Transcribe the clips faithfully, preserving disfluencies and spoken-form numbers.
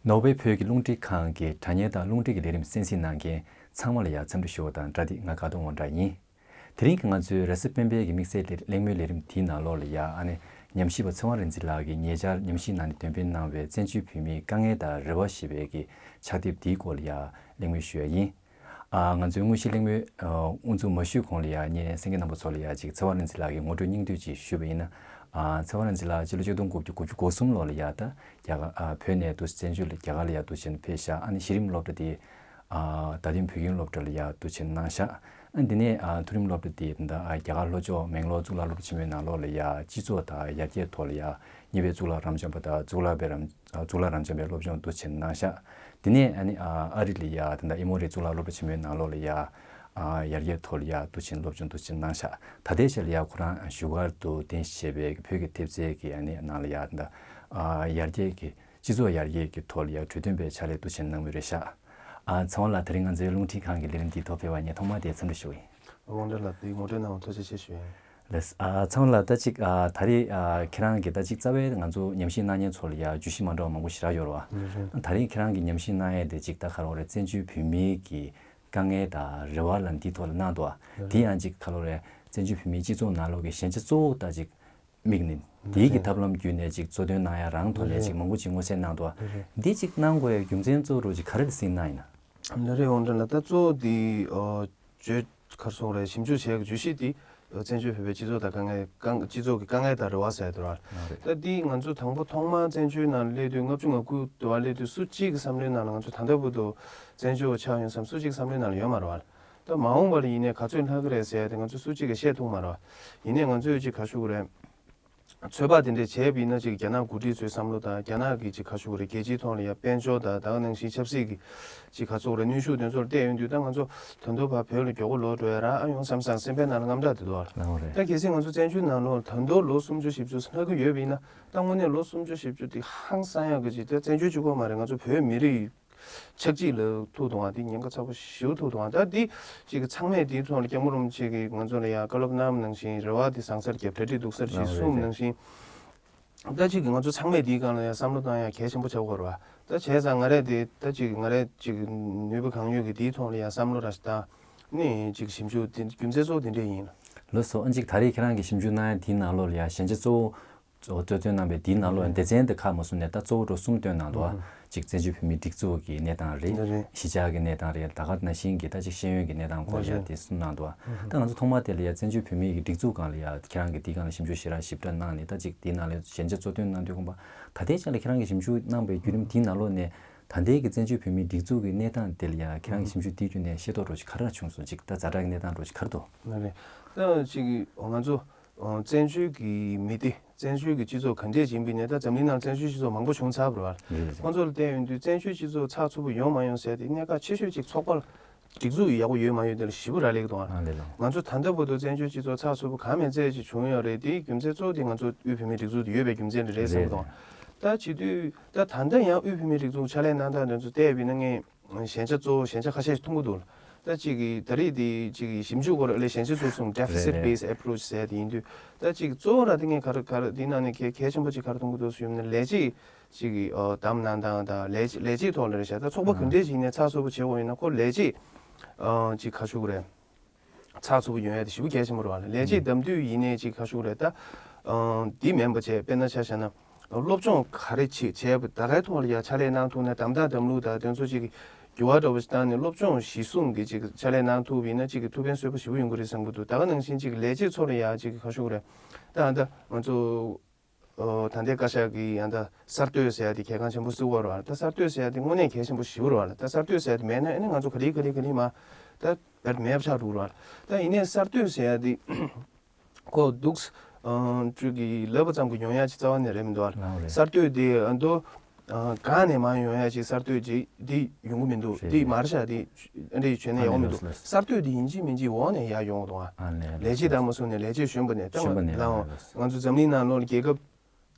ནོར་ཝེ་བོད་ཀྱི་རླུང་འཕྲིན་ཁང་གི་དྲ་བརྙན་དང་རླུང་འཕྲིན་གྱི་ལས་རིམ་གསན་གཟིགས་གནང་མཁན་ཚང་མ་ལ་ཡང་འཚམས་འདྲི་ཞུ་བ་དང་སྦྲགས་ཏེ། ང་དགའ་གདོང་དབང་གྲགས་ཡིན། དེ་རིང་གི་ང་ཚོའི་ར་སི་སྤེན་པའི་གི་དམིགས་བསལ་ལས་གླེང་མོལ་ལས་རིམ་དེའི་ནང་ལོགས་ལ་ཡང་ཨ་ནི་ཉམས་ཞིབ་པ་ཚེ་དབང་རིག་འཛིན་ལགས་ཀྱིས་ཉེ་ཆར་ཉམས་ཞིབ་གནང་ནས་འདོན་སྤེལ་གནང་བའི་བཙན་བྱོལ་བོད་མིའི་དཀའ་ངལ་དང་རེ་བ་ཞེས་པའི་གི་ཕྱག་དེབ་དེའི་སྐོར་ལ་ཡང་གླེང་མོལ་ཞུ་ཡ་ཡིན། ཨ། ང་ཚོའི་དངོས་གཞིའི་གླེང་མོལ་ཨ་དབུ་འཛུགས་མ་ཞུས་གོང་ལ་ཡང་ངས་གསན་མཁན་རྣམ་པ་ཚོ་ལ་ཡང་ཅིག་ཚེ་དབང་རིག་འཛིན་ལགས་ཀྱི་ངོ་སྤྲོད་སྙིང་བསྡུས་ཅིག་ཞུས་པ་ཡིན་ན། ཨ། ཚེ་དབང་རིག་འཛིན་ལགས་ཕྱི་ལོ་ཆིག་སྟོང་དགུ་བརྒྱ་དགུ་བཅུ་གོ་གསུམ་ལོ་ལ་ཡང་ད་རྒྱ་གར་ཨ་བོད་ནས་འདུག་བཙན་བྱོལ་ལ་རྒྱ་གར་ལ་ཡང་འདུག་ཕྱིན་ཕེབས་ཤག་ཨ་ནི་གཞི་རིམ་སློབ་གྲྭ་དེ་ཨ་རྡ་སྟེང་བོད་ཁྱིམ་སློབ་གྲྭ་ལ་ཡང་འདུག་ཕྱིན་གནང་ཤག་ཨ་འདི་ནས་ཨ་མཐོ་རིམ་སློབ་གྲྭ་དེ་ད་ཨ་རྒྱ་གར་ལྷོ་ཕྱོགས་མེང་ལོར་གཙུག་ལག་སློབ་གྲྭ་ཆེན་མོའི་ནང་ལོགས་ལ་ཡང་སྤྱི་ཚོགས་དང་ཡར་རྒྱས་ཐོག་ལ་ཡང་གཉིས་པའི་གཙུག་ལག་རབ་འབྱམས་པ་དང་གཙུག་ལག་པའི་རབ་གཙུག་ལག་རབ་འབྱམས་པའི་སློབ་སྦྱོང་འདུག་ཕྱིན་གནང་ཤག་དེ་ནས་ཨ་ནི་ཨ་ཨ་རི་ལ་ཡ་ད་ལྟ་ཨེ་མོ་རི་གཙུག་ལག་སློབ་གྲྭ་ཆེན་མོའི་ནང་ལོགས་ལ་ཡ་ཨ་ཡར་རྒྱས་ཐོག་ལ་ཡ་འདུག་ཕྱིན་སློབ་སྦྱོང་འདུག་ཕྱིན་གནང་ཤག་ད་ལྟའི་ཆར་ལ་ཡ་ཁོ་རང་བཞུགས་སྒར་དུ་གདན་ཞུས་པའི་བོད་ཀྱི་ཐེབས་རྩའི་གི་ཨ་ནི་ནང་ལ་ཡ་ད་ལྟ་ཨ་ཡར་རྒྱས་ཀྱི་སྤྱི་ཚོགས་ཡར་རྒྱས་ཀྱི་ཐོག་ལ་ཡ་གྲོས་བསྟུན་པའི་ཕྱག་ལས་འདུག་ཕྱིན་གནང་མུས་རེད་ཤག་ཨ་ཚེ་དབང་ལགས་དེ་རིང་ང་ཚོའི་རླུང་འཕྲིན་ཁང་གི་ལས་རིམ་འདིའི་ཐོག་ཕེབས་པར་ངས་ཐོག་མར་དེ་འཚམས་འདྲི་ཞུ་ཡིན། དབང་གྲགས་ལགས་དེ་ངོ་སྤྲོད་གནང་བ་ཐུགས་རྗེ་ཆེ་ཞུ་ཡིན། ལགས། ཨ་ཚེ་དབང་ལགས་ད་ཅིག་ཨ་ད་རེས་ཨ་ཁྱེད་རང་གིས་ད་ཅིག་རྩ་བའི་ང་ཚོ་ཉམས་ཞིབ་གནང་མཁན་ཚོ་ལ་ཡ་བརྗོད་གཞི་མ་འདྲ་བ་མང་པོ་ཞེ་དྲག་ཡོད་རེད་བ། ད་རེས་ཁྱེད་རང་གིས་ཉམས་ཞིབ་གནང་ཡས་དེ་ཅིག་ད་ག་རེ་རེད། བཙན་བྱོལ་བོད་མིའི་གི་དཀའ་ངལ་དང་རེ་བ་ལ་འདིའི་ཐོག་ལ་གནང་འདུག་བ། དེ་ཡང་ཅིག་ག་རེ་རེད། བཙན་བྱོལ་བོད་མིའི་སྤྱི་ཚོགས་ནང་ལོགས་ཀྱི་ཞན་ཆ་གཙོ་བོ་ད་ཅིག་དམིགས་ནས་དེའི་གི་ཐབས་ལམ་བརྒྱུད་ནས་ཅིག་གཙོ་དོན་གནང་ཡ་རང་ཐོག་ནས་ཅིག་མང་པོ་ཅིག་མངོན་གསལ་གནང་འདུག་བ། འདི་ཅིག་གནང་དགོས་ཡའི་རྒྱུ་མཚན་གཙོ་བོ་ཅིག་ག་རེ་ལ་གཟིགས་གནང་ཡིན་ན། ལགས་རེད། དབང་གྲགས་ལགས། ད་གཙོ་བོ་འདི་ཨ་བརྗོད་ག་རེ་ཟེར་དགོས་རེད། ཞིབ་འཇུག་བྱས་བརྗོད་གཞི་འདི་བཙན་བྱོལ་བོད་པའི་སྤྱི་ཚོགས་དང་དཀའ་ངལ་དཀའ་སྤྱི་ཚོགས་ཀྱི་དཀའ་ངལ་དང་རེ་བ་ཟེར་ཡ་དེ་རེད། ད་འདི་ང་ཚོ་དང་པོ་ཐོག་མར་བཙན་བྱོལ་ནང་སླེབས་དུས་ལྔ་བཅུ་ང་དགུ་དུ་བ་སླེབས་དུས་སུ་གཅིག་གི་བསམ་བློའི་ནང་ལ་ང་ཚོ་ད་ལྟ་བར་དུ་བཙན་བྱོལ་བ་ཆགས་ཡོང་བསམ་སུ་གཅིག་བསམ་བློའི་ནང་ལ་ཡོད་མ་རེད་བ། ད་མ་འོངས་པ་ལ་ཡིན་ནའི་ག་ཚོད་ལྷག་གི་རེད་ཟེར་ཡ་དེ་ང་ཚོ་སུ་གཅིག་གིས་བཤད་ཐུབ་མ་རེད་བ། ཡིན་ནའི་ང་ཚོས་ཅིག་ག་རེ་ཞུ་དགོས་རེད། ཚོད་དཔག་དེ་འདྲས་བྱས་པ་ཡིན་ན་ཅིག་རྒྱ་ནག་འགོ་ཁྲིད་ཚོའི་བསམ་བློ་དང་རྒྱ་ནག་གི་ཅིག་ག་རེ་ཞུ་དགོས་རེད། རྒྱལ་སྤྱིའི་ཐོག་ལ་ཡང་དཔལ་འབྱོར་དང་ད་ག་ནང་བཞིན་ཆབ་སྲིད་ཀྱི་ཅིག་ག་རེ་ཞུ་དགོས་རེད། གནོན་ཤུགས་དེ་ཚོར་བལྟས་ཡོང་དུས་ད་ང་ཚོ་ད་དུང་ཕར་བོད་ལ་མགྱོགས་པོ་ལོག་འགྲོ་ཡ་རག་ཨ་ཡོང་བསམ་བསམ་སེམས་པའི་ནང་ལ་དངངས་སྐྲག་དེ་འདུག་བ། ལགས་རེད། ད་གལ་སྲིད་ང་ཚོ་བཙན་བྱོལ་ནང་ལོགས་ད་དུང་ལོ་སུམ་ཅུ་བཞི་བཅུ་ལྷག་གི་ཡོད་པ་ཡིན་ན། ད་དངོས་གནས་ལོ་སུམ་ཅུ་བཞི་བཅུ་དེ་ཧང་སང་ཡག་གི་ཅིག་ད་བཙན་བྱོལ་གཅིག་པོ་མ་རེད། ང་ཚོ་བོད་མི་རིགས་ཆགས་འཇིག་ལ་ཐུག་འདུག་ཨ། འདི་ཉེན་ཁ་ཚ་པོ་ཞེ་པོ་ཐུག་འདུག་ཨ། ད་འདི་ཅིག་ཚང་མས་འདིའི་ཐོག་ལ་སྐྱབས་མགོན་རིན་པོ་ཆེ་གིས་ང་ཚོ་ལ་ཡང་བཀའ་སློབ་གནང་བ་ནང་བཞིན་རེ་བ་འདི་བཟང་སར་རྒྱབ། གྲ་སྒྲིག་སྡུག་སར་གཞི་བཟུང་བ་ནང་བཞིན། ད་ཅིག་ང་ཚོ་ཚང་མས་འདིའི་སྒང་ལ་ཡང་བསམ་བློ་བཏང་ཡ་གལ་ཆེན་པོ་ཆགས་ཀྱི་ཡོད་རེད་བ། ད་བྱས་ཙང་ང་རས་འདི་ད་ཅིག་ང་རས་ཅིག་ནུས་པ་གང་ཡོད་ཀྱིས་འདིའི་ཐོག་ལ་ཡང་བསམ་བློ་ར་ཞིག་བཏང་ནས་ཅིག་ཞིབ་འཇུག་འདི་རྒྱུ་མཚན་གཙོ་བོ་འདི་འདྲས་ཡིན། ལགས་སོ། ཨ་ཅིག་ད་རེས་ཁྱེད་རང་གིས་ཞིབ་འཇུག་གནང་ཡ་འདིའི་ནང་ལོགས་ལ་ཡང་ཞན་ཆ་གཙོ་བོ། གཙོ་གཙོ་བཏོན་གནང་བའི་འདིའི་ནང་ལོགས་ཡང་སྡེ་ཚན་དེ་ཁག་མ་བཟུང་ནས་ད་གཙོ་བོ་འགྲོ་གསུམ་བཏོན་གནང་འདུག་ཨ། གཅིག་བཙན་བྱོལ་བོད་མིའི་སྒྲིག་འཛུགས་ཀྱི་གནས་སྟངས་རེད། གཞིས་ཆགས་ཀྱི་གནས་སྟངས་རེད། ད་ག་ནང་བཞིན་གྱི་ད་གཅིག་ཤེས་ཡོན་གྱི་གནས་སྟངས་སྐོར་ཡ་དེ་གསུངས་གནང་འདུག་ཨ། ད་ང་ཚོ་ཐོག་མར་དེ་ལ་ཡ་བཙན་བྱོལ་བོད་མིའི་གི་སྒྲིག་འཛུགས་སྒང་ལ་ཡ་ཁྱེད་རང་གིས་འདིའི་སྒང་ལ་ཞིབ་འཇུག་ཞེ་དྲག་ཞིབ་ཕྲ་གནང་ནས་ད་གཅིག་འདིའི་ནང་ལ་ཞན་ཆ་གཙོ་བཏོན་གནང་དུས་ཙམ་པ་ད་ལྟའི་ཆ་ལ་ཁྱེད་རང་གིས་ཞིབ་འཇུག་གནང་བའི་བརྒྱུད་རིམ་འདིའི་ནང་ལོགས་ནས་ད་ལྟའི་གི་བཙན་བྱོལ་བོད་མིའི་སྒྲིག་འཛུགས་ཀྱི་གནས་སྟངས་དེ་ལ་ཡ་ཁྱེད་རང་གིས་ཞིབ་འཇུག་འདིའི་བརྒྱུད་ནས་ཤེས་རྟོགས་འདྲ་ཞིག་ག་རེ་བྱུང་སོང་། གཅིག་ད་ཛ་དྲག་གི་གནས་སྟངས་འདྲ་ཞིག་ག་རེ་འདུག་ལགས་རེད། ད་ཅིག་ང་ཚོ་བཙན་བྱོལ་གྱི་མི་སྡེ། བཙན་བྱོལ་གྱི་སྤྱི་ཚོགས་ག་འདྲས་ཡིན་པ་ཡིན་ནའི་ད་འཛམ་གླིང་ནང་བཙན་བྱོལ་སྤྱི་ཚོགས་མང་པོ་བྱུང་ཚར་བ་རེད་བ། རེད་རེད། ཁོང་ཚོ་ལ་བལྟས་ཡོང་དུས་བཙན་བྱོལ་སྤྱི་ཚོགས་ཚགས་ཚུད་པོ་ཡོང་མ་ཡོང་ཟེར་དེ་གནད་འགག་ཆེ་ཤོས་གཅིག་ཚོགས་པ་སྒྲིག་འཛུགས་ཡག་པོ་ཡོད་མ་ཡོད་དེ་ལ་ཞེ་པོ་རག་ལས་ཀྱི་འདུག་ཨ། ཨ་ལས་ལགས། ང་ཚོ་ད་ལྟ་བར་དུ་བཙན་བྱོལ་སྤྱི་ཚོགས་ཚགས་ཚུད་པོ་གང་མིན་ཚད་ཅིག་བྱུང་ཡོད་རེད། དེའི་རྒྱུ་མཚན་གཙོ་བོ་དེ་ང་ཚོ་དབུས་བོད་མིའི་སྒྲིག་འཛུགས་དེ་ཡོད་པའི་རྒྱུ་མཚན་རེད་ཟེར་གྱི་འདུག་ཨ། རེད་རེད། ད་བྱེད་དུས་ད་ད་ལྟ་ཡང་དབུས་བོད་མིའི་སྒྲིག་འཛུགས་ཕྱག་ལས་གནང་སྟངས་དེ་ཚོ་བལྟས་པ་ཡིན་ན་ངས། ཞན་ཆ་གཙོ་བོ་ཞན་ཆ་ཁ་ཤས་ཤིག་མཐོང་གི་འདུག་ད་ཅིག་གིས་ད་རེས་དེ་ཅིག་གིས་ཞིབ་འཇུག་སྐོར་ཨ་ལས་ཞན་ཆ་ཚུར་སོང་། རེད་རེད། Deficit Based Approach ཟེར་དེ་ཡིན་དུས་ད་ཅིག་གཙོ་བོ་ར་དེ་ངས་ག་རེ་ག་རེ་དེ་ནང་ནས་གལ་གལ་ཆེན་པོ་ཅིག་ག་རེ་མཐོང་གི་འདུག་ཟེར་ཡོང་ན་ལས་བྱེད་ཅིག་གིས་ཨ་བདམས་གནང་སྟངས་དང་ལས་ལས་བྱེད་ཐོག་ལ་རེད་ཤག་ད་ཚོགས་པ་ག་འདྲས་ཅིག་ཡིན་ནའི་ཚགས་ཚུད་པོ་བྱེད་དགོས་ཡིན་ན་ཁོ་ལས་བྱེད་ཨ་ཅིག་ག་རེ་ཞུ་དགོས་རེད། ཚགས་ཚུད་པོ་ཡོང་ཡ་དེ་ཞེ་པོ་གལ་ཆེན་པོ་རེད་བ། ལས་བྱེད་བདམས་དུས་ཡིན་ནའི་ཅིག་ག་རེ་ཞུ་དགོས་རེད་ད། ཨང་། འདི་མིན་པ་བྱས་དཔེར་ན་ཆ་བཞག་ན། སློབ་སྦྱོང་ག་རེ་བྱེད་བྱས་པ་ད་གའི་ཐོག་ལ་ཡ་ཕྱག་ལས་གནང་ཐུབ་ན་གདམ་ཐག་གདམ་ལུགས་དང་དེ་ཚོ་ཅིག་འགྱུར་བ་འདྲ་བོ་ཞིག་བཏང་ནས་སློབ་སྦྱོང་གཞི་བཟུང་གི་ཅིག་ཕྱག་ལས་གནང་ཐུབ་པ་ཡིན་ན་ཅིག་གི་ཐུགས་ཕན་གསོས་པོ་ཞེ་པོ་ཡོང་གི་རེད་བསམ་གྱི་འདུག་ད་ག་ནང་བཞིན་ཅིག་ལས་བྱེད་ཚོ་ལ་ཡ་ཅིག་ག་རེ་ཞུ་དགོས་རེད། ད་ད་ང་ཚོ། ཨོ། ད་ལྟའི་བཀའ་ཤག་གི་ཡང་ད་གསར་གཏོད་ཟེར་ཡ་དེ་གལ་འགངས་ཆེན་པོ་བརྩི་གི་ཡོད་རེད་བ། ད་གསར་གཏོད་ཟེར་ཡ་དེ་དངོས་གནས་གལ་ཆེན་པོ་ཞེ་པོ་རེད་བ། ད་གསར་གཏོད་ཟེར་ཡ་དེ་མེད་ན་ཨ་ནི་ང་ཚོ་ག་ལེ་ག་ལེ་ག་ལེ་མ་ད་བར་མེད་པ་ཆགས་འགྲོ་གི་རེད་བ། ད་ཡིན་ནའི་གསར་གཏོད་ཟེར་ཡ་དེ་ཁོ་འདུག་ཨང་། ཅིག་གིས་ལབ་པ་ཙམ་གྱིས་ཡོང་ཡ་ཅིག་རྩ་བ་ནས་རེད་མི་འདུག་བ། ལགས་རེད། གསར་གཏོད་དེ་ཨ་མདོ་ཨང་གང་ནས་མར་ཡོང་ཡ་ཅིག་གསར་གཏོད་ཅིག་འདི་ཡོང་གི་མི་འདུག་རེད་འདི་རེད། མར་ཤག་འདི་འདི་བྱས་ན་ཡག་པོ་མི་འདུག་ཨ་ནི་ལགས་སོ་ལགས་སོ། གསར་གཏོད་འདི་ཡིན་གཅིག་མིན་གཅིག་འོག་ནས་ཡར་ཡོང་གི་འདུག་ཨ། ཨ་ནི་ལགས་ལས་བྱེད་དང་མ་སོང་ནས་ལས་བྱེད་གཞོན་པ་ནས་ད་གཞོན་པ་ནས་ལའང་ལགས་སོ། ང་ཚོ་འཛམ་གླིང་ནང་ལོགས་ལ་རྒྱལ་ཁབ་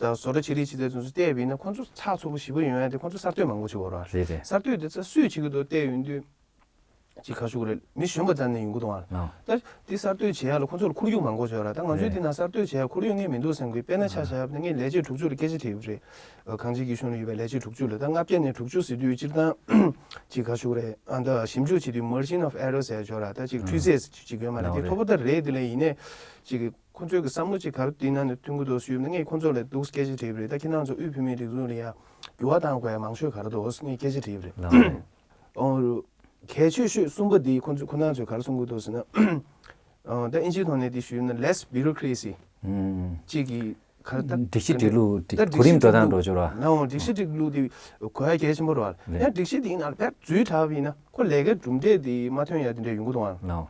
དང་བཟོ་གྲྭ་ཆེ་རིགས་ཆེ་ཚད་ཚོ་བལྟས་པ་ཡིན་ན་ཁོང་ཚོ་ཚགས་ཚུད་པོ་ཞེ་པོ་ཡོང་ཡ་དེ་ཁོང་ཚོ་གསར་གཏོད་མང་པོ་བྱེད་ཀྱི་ཡོད་རེད་བ། རེད་རེད། གསར་གཏོད་དེ་ཚོ་སུས་བྱེད་ཀྱི་འདུག་བལྟས་ཡོང་དུས། ཅིག་ག་ཞུ་གི་རེད། མི་གཞོན་པ་ཙམ་ནས་ཡོང་གི་འདུག་ཨ། ལགས། ད་འདི་གསར་གཏོད་བྱེད་ཡག་ལ་ཁོང་ཚོ་ལ་ཁོར་ཡུག་མང་པོ་ཅིག་ཡོད་ར། ད་ང་ཚོའི་རེད། འདི་ན་གསར་གཏོད་བྱེད་ཡག་ཁོར་ཡུག་ངས་མི་འདུག་བསམ་གི། དཔེར་ན་ཆ་བཞག་ན་ངས་ལས་བྱེད་དྲུག་ཅུ་ལ་སྐད་ཆ་དྲིས་པ་རེད། ཨ། གངས་སྐྱིད་ཀྱི་གཞུང་ལ་ཡོད་པའི་ལས་བྱེད་དྲུག་ཅུ་ལ། ད་ལྔ་བརྒྱ་ནས་དྲུག་ཅུ་ཟེར་དུས་སྤྱིར་བཏང་ཅིག་ག་ཞུ་གི་རེད། ཨ། ད་ཞིབ་འཇུག་བྱེད་དུས་margin of error ཟེར་ཡག་ཅིག་ཡོད་ར། ད་ཅིག་འཁྲུལ་ཚད་ཅིག་ཡོད་མ་རེད། ལགས་དེ་རེད། མཐོ་པོ་ད་རེད། དེ་ལས་ཡིན་ནའི་ཅིག་ཁོང་ཚོའི་གི་བསམ་བློ་ཅིག་ག་རེ་འདི་ནང་ནས་ཐོན་གྱི་འདུག་ཞུས་ན། ངས་ཁོང་ཚོ་ལ་འདུག་སྐད་ཆ་དྲིས་པ་རེད། ད་ཁྱེད་རང་ཚོ་དབུས་བོད་མིའི་སྒྲིག་འཛུགས་ལ་ཡ་འགྱུར་བ་གཏང་དགོས་ཡ་མང་ཤོས་ག་རེ་འདུག་ངས་སྐད་ཆ་དྲིས་པ་རེད། ལགས་རེད། ཨོ། གལ་ཆེ་ཤོས་གསུམ་པ་འདི་ཁོང་ཚོ་ཁོ་རང་ཚོས་ག་རེ་གསུང་གི་འདུག་ཟེར་ན། ཨོ། ད་ཨིན་ཇིའི་ཐོག་ནས་འདི་ཞུས་ན་less bureaucracy། ཨུམ། གཅིག་གི་ག་རེ་ད་སྒྲིག་གཞི་སྒྲིག་ལུགས་ད་གོ་རིམ་འགྲོ་སྟངས་འགྲོ་ཆོག་ར། ལའོ། སྒྲིག་གཞི་སྒྲིག་ལུགས་འདི་གོ་ཡ་གལ་ཆེན་པོ་རེད་བ། རེད། ཡང་སྒྲིག་གཞི་འདིའི་ནང་ལ་བེད་འཛུལ་དྲགས་པ་ཡིན་ན་ཁོ་ལས་ཀའི་གྲུབ་འབྲས་འདི་མ་ཐོན་ཡ་དེ་འདྲ་ཡོང་གི་འདུག་ཨ། ལའོ།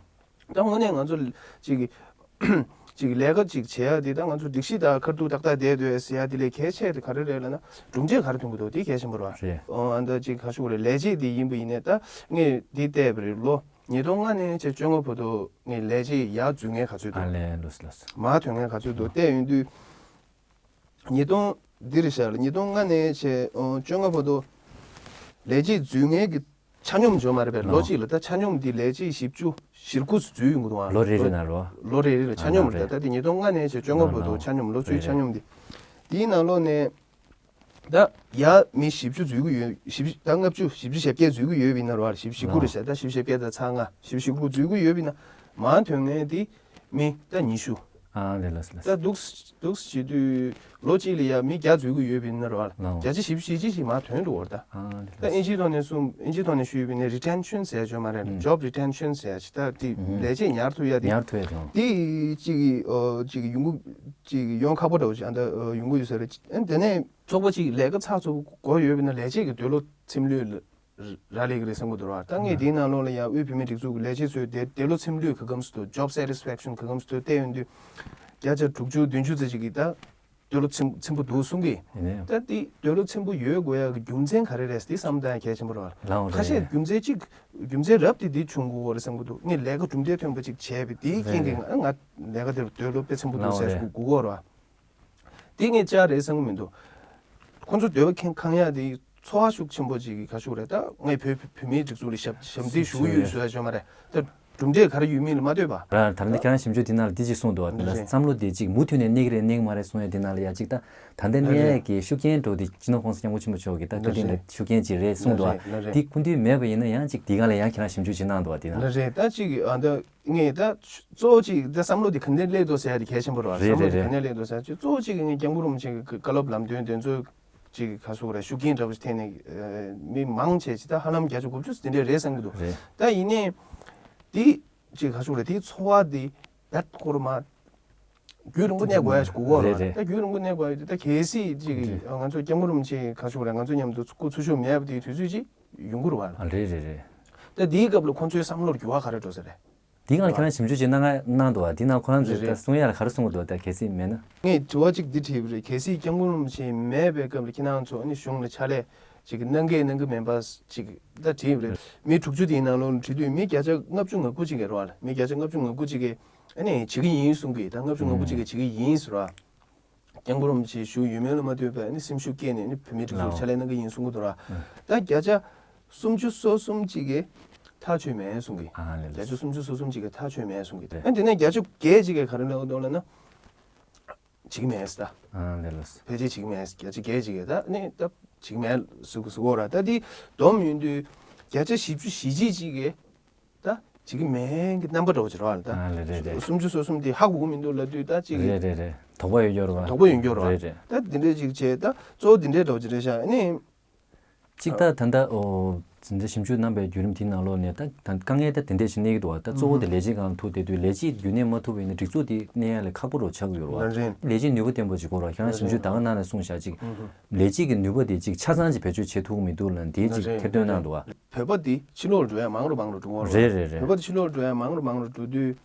ད་དངོས་གནས་ང་ཚོ་ཅིག་གི་ཅིག་ལས་ཀ་ཅིག་བྱེད་ཡ་དེ་ད་ང་ཚོ་སྒྲིག་གཞི་དང་ཁ་ཐུག་ཏག་ཏག་བསྡད་སྡོད་ཟེར་ཡ་དེ་ལས་གལ་ཆེ་དེ་ག་རེ་རེད་ལབ་ན། གྲུབ་འབྲས་ག་རེ་ཐོན་གི་འདུག་དེ་གལ་ཆེན་པོ་རེད་བ། རེད། ཨོ། ཨ། ད་ཅིག་ག་ཞུ་དགོས་རེད། ལས་བྱེད་དེ་ཡིན་པ་ཡིན་ནའི་ད་ངས་འདི་བལྟས་པ་རེད། ལོ་ཉིས་སྟོང་ལྔ་ནས་བྱས་བཅོ་ལྔ་བར་དུ་ངས་ལས་བྱེད་ཡར་འཛུལ་མཁན་ག་ཚོད་འདུག་ཨ་ལས། ལོས་ལོས། མར་ཐོན་མཁན་ག་ཚོད་འདུག་བལྟས་ཡོང་དུས། ཉིས་སྟོང་འདི་རེད་ཤག་ལ། ཉིས་སྟོང་ལྔ་ནས་བྱས། ཨོ། བཅོ་ལྔ་བར་དུ་ལས་བྱེད་འཛུལ་མཁན་གྱི་ཆ་སྙོམས་བརྗོད་མ་རེད་པས། ལོ་ལོ། གཅིག་ལ་ད་ཆ་སྙོམས་འདི་ལས་བྱེད་བཞི་བཅུ་ཞེ་དགུ་འཛུལ་ཡོང་གི་འདུག་ཨ། ལོ་རེ་རེ་ན་རོ། ལོ་རེ་རེ་ལ་ཆ་སྙོམས་རེད། ཨ། ལོ་རེ། ད་ལྟ་ཉིས་སྟོང་ལྔ་ནས་བྱས་བཅོ་ལྔ་བར་དུ་ལོ་ཆ་སྙོམས། ལོ་བཅུའི་རེ་ཆ་རེ་སྙོམས་འདི། དེའི་ནང་ལོགས་ནས་ད་ཡ་མི་བཞི་བཅུ་འཛུལ་གི་ཡོད། བཞི་བཅུ། ད་ལྔ་བཅུ། བཞི་བཅུ་ཞེ་བརྒྱད་འཛུལ་གི་ཡོད་པ་ཡིན་ན་རོ། ཨ། བཞི་བཅུ་ཞེ་དགུ་རེད་ཤག་ད་བཞི་བཅུ་ཞེ་བརྒྱད་དང་ཚེག་ལྔ། བཞི་བཅུ་ཞེ་དགུ་འཛུལ་གི་ཡོད་པ་ཡིན་ན། མར་ཐོན་མཁན་དེ་མི་ད་ཉི་ཤུ། ཨ་ལས། ལགས་ལགས། ད་འདུག་འདུག་བྱེད་དུས་ལོ་གཅིག་ལ་ཡ་མི་བརྒྱ་འཛུལ་གི་ཡོད་པ་ཡིན་ན་རོ། ཨ། ལགས། བརྒྱ་ཆ་བཞི་བཅུ་ཞེ་གཅིག་ཞིག་མར་ཐོན་འགྲོ་བ་རེད་ད། ཨ་ལས། ད་ལགས། ཨིན་ཇིའི་ཐོག་ནས་གསུང་། ཨིན་ཇིའི་ཐོག་ནས་ཞུས་པ་ཡིན་ན་retention ཟེར་ཡ་ཅིག་ཡོད་མ་རེད། ཨུམ། Job retention ཟེར་ཡ་ཅིག་ད་དེ། ཨུམ། ལས་བྱེད་ཉར་ཐུབ་ཡ་དེ། ཉར་ཐུབ་ཡ་དང་། དེ་ཅིག་གི། ཨོ། ཅིག་གི་ཡོང་གི། ཅིག་གི་ཡོང་ཁག་པོ་འདྲ་བོ་ཅིག་ཨ་ད། ཨོ། ཡོང་གི་ཡོད་ས་རེད། ཨ། དེ་ནས་ཚོགས་པ་ཅིག་ལས་ཀ་ཚགས་ཚུད་པོ་དགོས་ཡོད་པ་ཡིན་ན་ལས་བྱེད་ཀྱི་འདོད་བློ་ཚིམ་ལོས་ལ། རག་ལས་ཀྱི་རེད་བསམ་གྱི་འདུག་ར། ད་ངས་ཨ། དེའི་ནང་ལོགས་ལ་ཡ་དབུས་བོད་མིའི་སྒྲིག་འཛུགས་ཀྱི་ལས་བྱེད་ཚོའི་དེ་འདོད་བློ་ཚིམ་ལོས་ག་གམ་སུ་འདུག job satisfaction ག་གམ་སུ་འདུག་བལྟས་ཡོང་དུས། བརྒྱ་ཆ་དྲུག་ཅུ་བདུན་ཅུ་ཙམ་ཅིག་གིས་ད་འདོད་བློ་ཚིམ་ཚིམ་པོ་འདུག་གསུང་གི། ཡིན་ནའི། ད་དེ་འདོད་བློ་ཚིམ་པོ་ཡོད་དགོས་ཡག་གི་རྒྱུ་མཚན་ག་རེ་རེད་དེ་བསམ་བཏང་ཡ་གལ་ཆེན་པོ་རེད་བ། ལའོ་རེད། ཁ་ཤས་རྒྱུ་མཚན་གཅིག་རྒྱུ་མཚན་རབ་དེ་འདི་བྱུང་དགོས་རེད་བསམ་གྱི་འདུག་ངས་ལས་ཀ་གྲུབ་འབྲས་ཐོན་པ་ཅིག་བྱས་པའི་དེའི་རྐྱེན་གྱིས། རེད། ང་ང་ལས་ཀ་དེར་འདོད་བློ་དཔེ་ཚིམ་པོ་འདུག་ཟེར་དགོས་དགོས་རེད་བ། དེ་ངས་བཅར་རེད་བསམ་གྱི་མི་འདུག་ཁོང་ཚོ་འདོད་པ་ཁེངས་ཁེངས་ཡག་དེ་ཚོར་བ་ཤུགས་ཆེན་པོ་ཅིག་གིས་ག་ཞུ་རེད། ད་ངས་བོད་བོད་མིའི་སྒྲིག་འཛུགས་ལ་ཞབས་ཞབས་འདེགས་ཞུ་གི་ཡོད་ཟེར་བ་བརྗོད་མ་རེད། ད་གྲུབ་འབྲས་ག་རེ་ཡོད་མེད་ལ་མ་ལྟོས་པ། ར། ད་ལྟ་ཁྱེད་རང་ཞིབ་འཇུག་དེ་ནང་ལ་དེ་ཅིག་གསུངས་འདུག་བ། རེད། བསམ་བློ་དེ་ཅིག་མུ་མཐུད་ནས་གནས་ཀྱི་རེད་གནས་ཀྱི་མ་རེད་གསུང་ཡ་དེ་ནང་ལ་ཡ་ཅིག་ད་ད་ལྟ་གནས་ཡ་གི་ཤུགས་རྐྱེན་འགྲོ་དེ་སྤྱི་ནོར་༸གོང་ས་༸སྐྱབས་མགོན་ཆེན་པོ་མཆོག་གི་ད་བཀའ་དྲིན་ལ་ཤུགས་རྐྱེན་ཅིག་རེད་གསུངས་འདུག་བ། རེད། རེད། དེ་སྐུ་མདུན་མེད་པ་ཡིན་ན་ཡང་ཅིག་དེ་སྒང་ལ་ཡང་ཁྱེད་རང་ཞིབ་འཇུག་ཅིག་གནང་འདུག་བ་དེ་ནང་། རེད། ད་ཅིག་ཨ་ད། ངས་ད་གཙོ་བོ་གཅིག་ད་བསམ་བློ་དེ་ག་འདྲ་སླེབས་འདུག་ཟེར་ཡ་དེ་གལ་ཆེན་པོ་རེད་བ། རེད་རེད་རེད། བསམ་བློ་དེ་ག་འདྲ་སླེབས་འདུག་ཟེར་ཡ་ཅིག་གཙོ་བོ་གཅིག་ངས་སྐྱབས་མགོན་རིན་པོ་ཆེ་གི་བཀའ་སློབ་ལམ་སྟོན་དེ་ཚོ་ཅིག་ག་ཟེར་དགོས་རེད། ཤུགས་རྐྱེན་འདྲ་པོ་ཞིག་ཐེབས་ནས་མི་མང་ཆེ་ཅིག་ད་ཧ་ལམ་བརྒྱ་ཆ་དགུ་བཅུ་དེ་འདྲ་རེད་བསམ་གྱི་འདུག་རེད། ད་ཡིན་ནའི་དེ་ཅིག་ག་ཟེར་དགོས་རེད། དེའི་ཚོར་བ་དེ་བད་ཁོ་ར་མ་རྒྱུན་རིང་པོ་གནས་དགོས་ཡ་ཞིག་དགོས་རེད། རེད་རེད། ད་རྒྱུན་རིང་པོ་གནས་དགོས་ཡ་དེ་ད་གལ་སྲིད་ཅིག་རེད། ང་ཚོ་སྐྱབས་མགོན་རིན་པོ་ཆེ་ག་ཟེར་དགོས་རེད། ང་ཚོ་མཉམ་དུ་སྐུ་འཚོ་བཞུགས་མེད་པ་དེའི་དུས་ཚོད་ཅིག་ཡོང་གི་རེད་བ། ཨ། རེད་རེད་རེད། ད་དེའི་སྐབས་ལ་ཁོང་ཚོའི་བསམ་བློར་འགྱུར་བ་ག་རེ་འགྲོ་ས་རེད། འདི་སྒང་ལ་ཁྱེད་རང་ཞིབ་འཇུག་ཅིག་གནང་གནང་འདུག་བ། འདི་ནང་ཁོ་རང་ཚོས་རེད་ད་རེད། གསུང་ཡ་ལ་ག་རེ་གསུང་གི་འདུག་ད་གལ་སྲིད་མེད་ན། ངས་དྲི་བ་གཅིག་འདི་དྲིས་པ་རེད། གལ་སྲིད་སྐྱབས་མགོན་རིན་པོ་ཆེ་མེད་པའི་སྐབས་ལ་ཁྱེད་རང་ཚོ་ཨ་ནི་གཞུང་ལ་ཕྱག་ལས་ཅིག་གནང་གི་གནང་གི་མིན་པ་ཅིག་ད་དྲིས་པ་རེད། མི་དྲུག་ཅུ་དེའི་ནང་ལོགས་ལ་དྲིས་དུས་མི་བརྒྱ་ཆ་ལྔ་བཅུ་ང་དགུ་ཅིག་གིས་རེད་བ། མི་བརྒྱ་ཆ་ལྔ་བཅུ་ང་དགུ་ཅིག་གིས་ཨ་ནི་བྱེད་ཀྱི་ཡིན་གསུང་གི། ད་ལྔ་བཅུ་ང་དགུ་ཅིག་གིས་བྱེད་ཀྱི་ཡིན་ཟེར་བ། སྐྱབས་མགོན་རིན་པོ་ཆེ་བཞུགས་ཡོད་མེད་ལ་མ་ལྟོས་པའི་ཨ་ནི་སེམས་ཤུགས་སྐྱེས་ནས་ཨ་ནི་བོད་མིའི་སྒྲིག་འཛུགས་ལ་ཕྱག་ལས་གནང་གི་ཡིན་གསུང་གི་འདུག་ར། ཨ། ད་བརྒྱ་ཆ་སུམ་ཅུ་སོ་གསུམ་ཅིག་གིས་ཐག་ཆོད་མེད་གསུང་གི། ཨ་ལས་ལས། བརྒྱ་ཆ་སུམ་ཅུ་སོ་གསུམ་ཅིག་གིས་ཐག་ཆོད་མེད་གསུང་གི། ཨ་དེ་ནས་བརྒྱ་ཆ་བརྒྱད་ཅིག་གིས་ག་རེ་ལབ་འདུག་ལབ་ན། བྱེད་ཀྱི་མེད་ཟེར་ད། ཨ་ལས་ལས། ཕལ་ཆེར་བྱེད་ཀྱི་མེད། བརྒྱ་ཆ་བརྒྱད་ཅིག་གིས་ད་ནི་ད་བྱེད་ཀྱི་མེད་ཟེར་གི་ཟེར་གོ་ར། ད་དེ་བསྡོམས་ཡོང་དུས་བརྒྱ་ཆ་བཞི་བཅུ་ཞེ་གཅིག་ཅིག་གིས། ད་བྱེད་ཀྱི་མེད་ཀྱི་རྣམ་པ་འདྲ་བོ་ཅིག་རེད་བ། ད་ཨ་ལས་རེད་རེད། སུམ་ཅུ་སོ་གསུམ་དེ་ཧ་གོ་གི་མི་འདུག་ལབ་དུས་ད་ཅིག་རེད་རེད་རེད། དོགས་པ་ཡོད་རྒྱུ་རེད་བ། དོགས་པ་ཡོད་རྒྱུ་རེད་བ། རེད་རེད། ད་འདི་འདྲས་ཅིག་བྱས་ད་གཙོ་བོ་འདི་འདྲས་འདྲ་བོ་ཅིག་རེད་ཤག་ཨ་ནི། གཅིག་ད་ད་ལྟ་ཨོ་འཛིན་གྲྭ་ཞིབ་འཇུག་གནང་པའི་བརྒྱུད་རིམ་དེའི་ནང་ལོགས་ནས་ད་ད་དཀའ་ངལ་ད་དེ་འདྲས་ཞིག་གནས་ཀྱི་འདུག་བ། ད་གཙོ་བོ་དེ་ལས་བྱེད་སྒང་ཐུག་བསྡད་དུས་ལས་བྱེད་རྒྱུན་གནས་མ་ཐུབ་པ་ཡིན་ན་སྒྲིག་འཛུགས་དེ་གནས་ཡ་ལ་ཁག་པོ་རུ་ཆགས་ཀྱི་ཡོད་རེད་བ། ལས་བྱེད་ནུས་པ་ལྡན་པ་ཅིག་དགོས་རེད་བ། ཁྱེད་རང་ཞིབ་འཇུག་ད་ག་ནང་ནས་གསུངས་བཞག་ཅིག་ལས་བྱེད་ཀྱི་ནུས་པ་དེ་ཅིག་ཆ་ཚང་ཅིག་བེད་སྤྱོད་བྱེད་ཐུབ་ཀྱི་མི་འདུག་ལབ་ནས་དེ་ཅིག་ཐེར་འདོན་གནང་འདུག་བ། བོད་པ་འདི་ཕྱི་ལོགས་འགྲོ་ཡ་མང་རུ་མང་རུ་འགྲོ་གི་རེད། རེད་རེད་རེད། བོད་པ་འདི་ཕྱི་ལོགས་འགྲོ་ཡ་མང་རུ་མང་རུ་འགྲོ་དུས།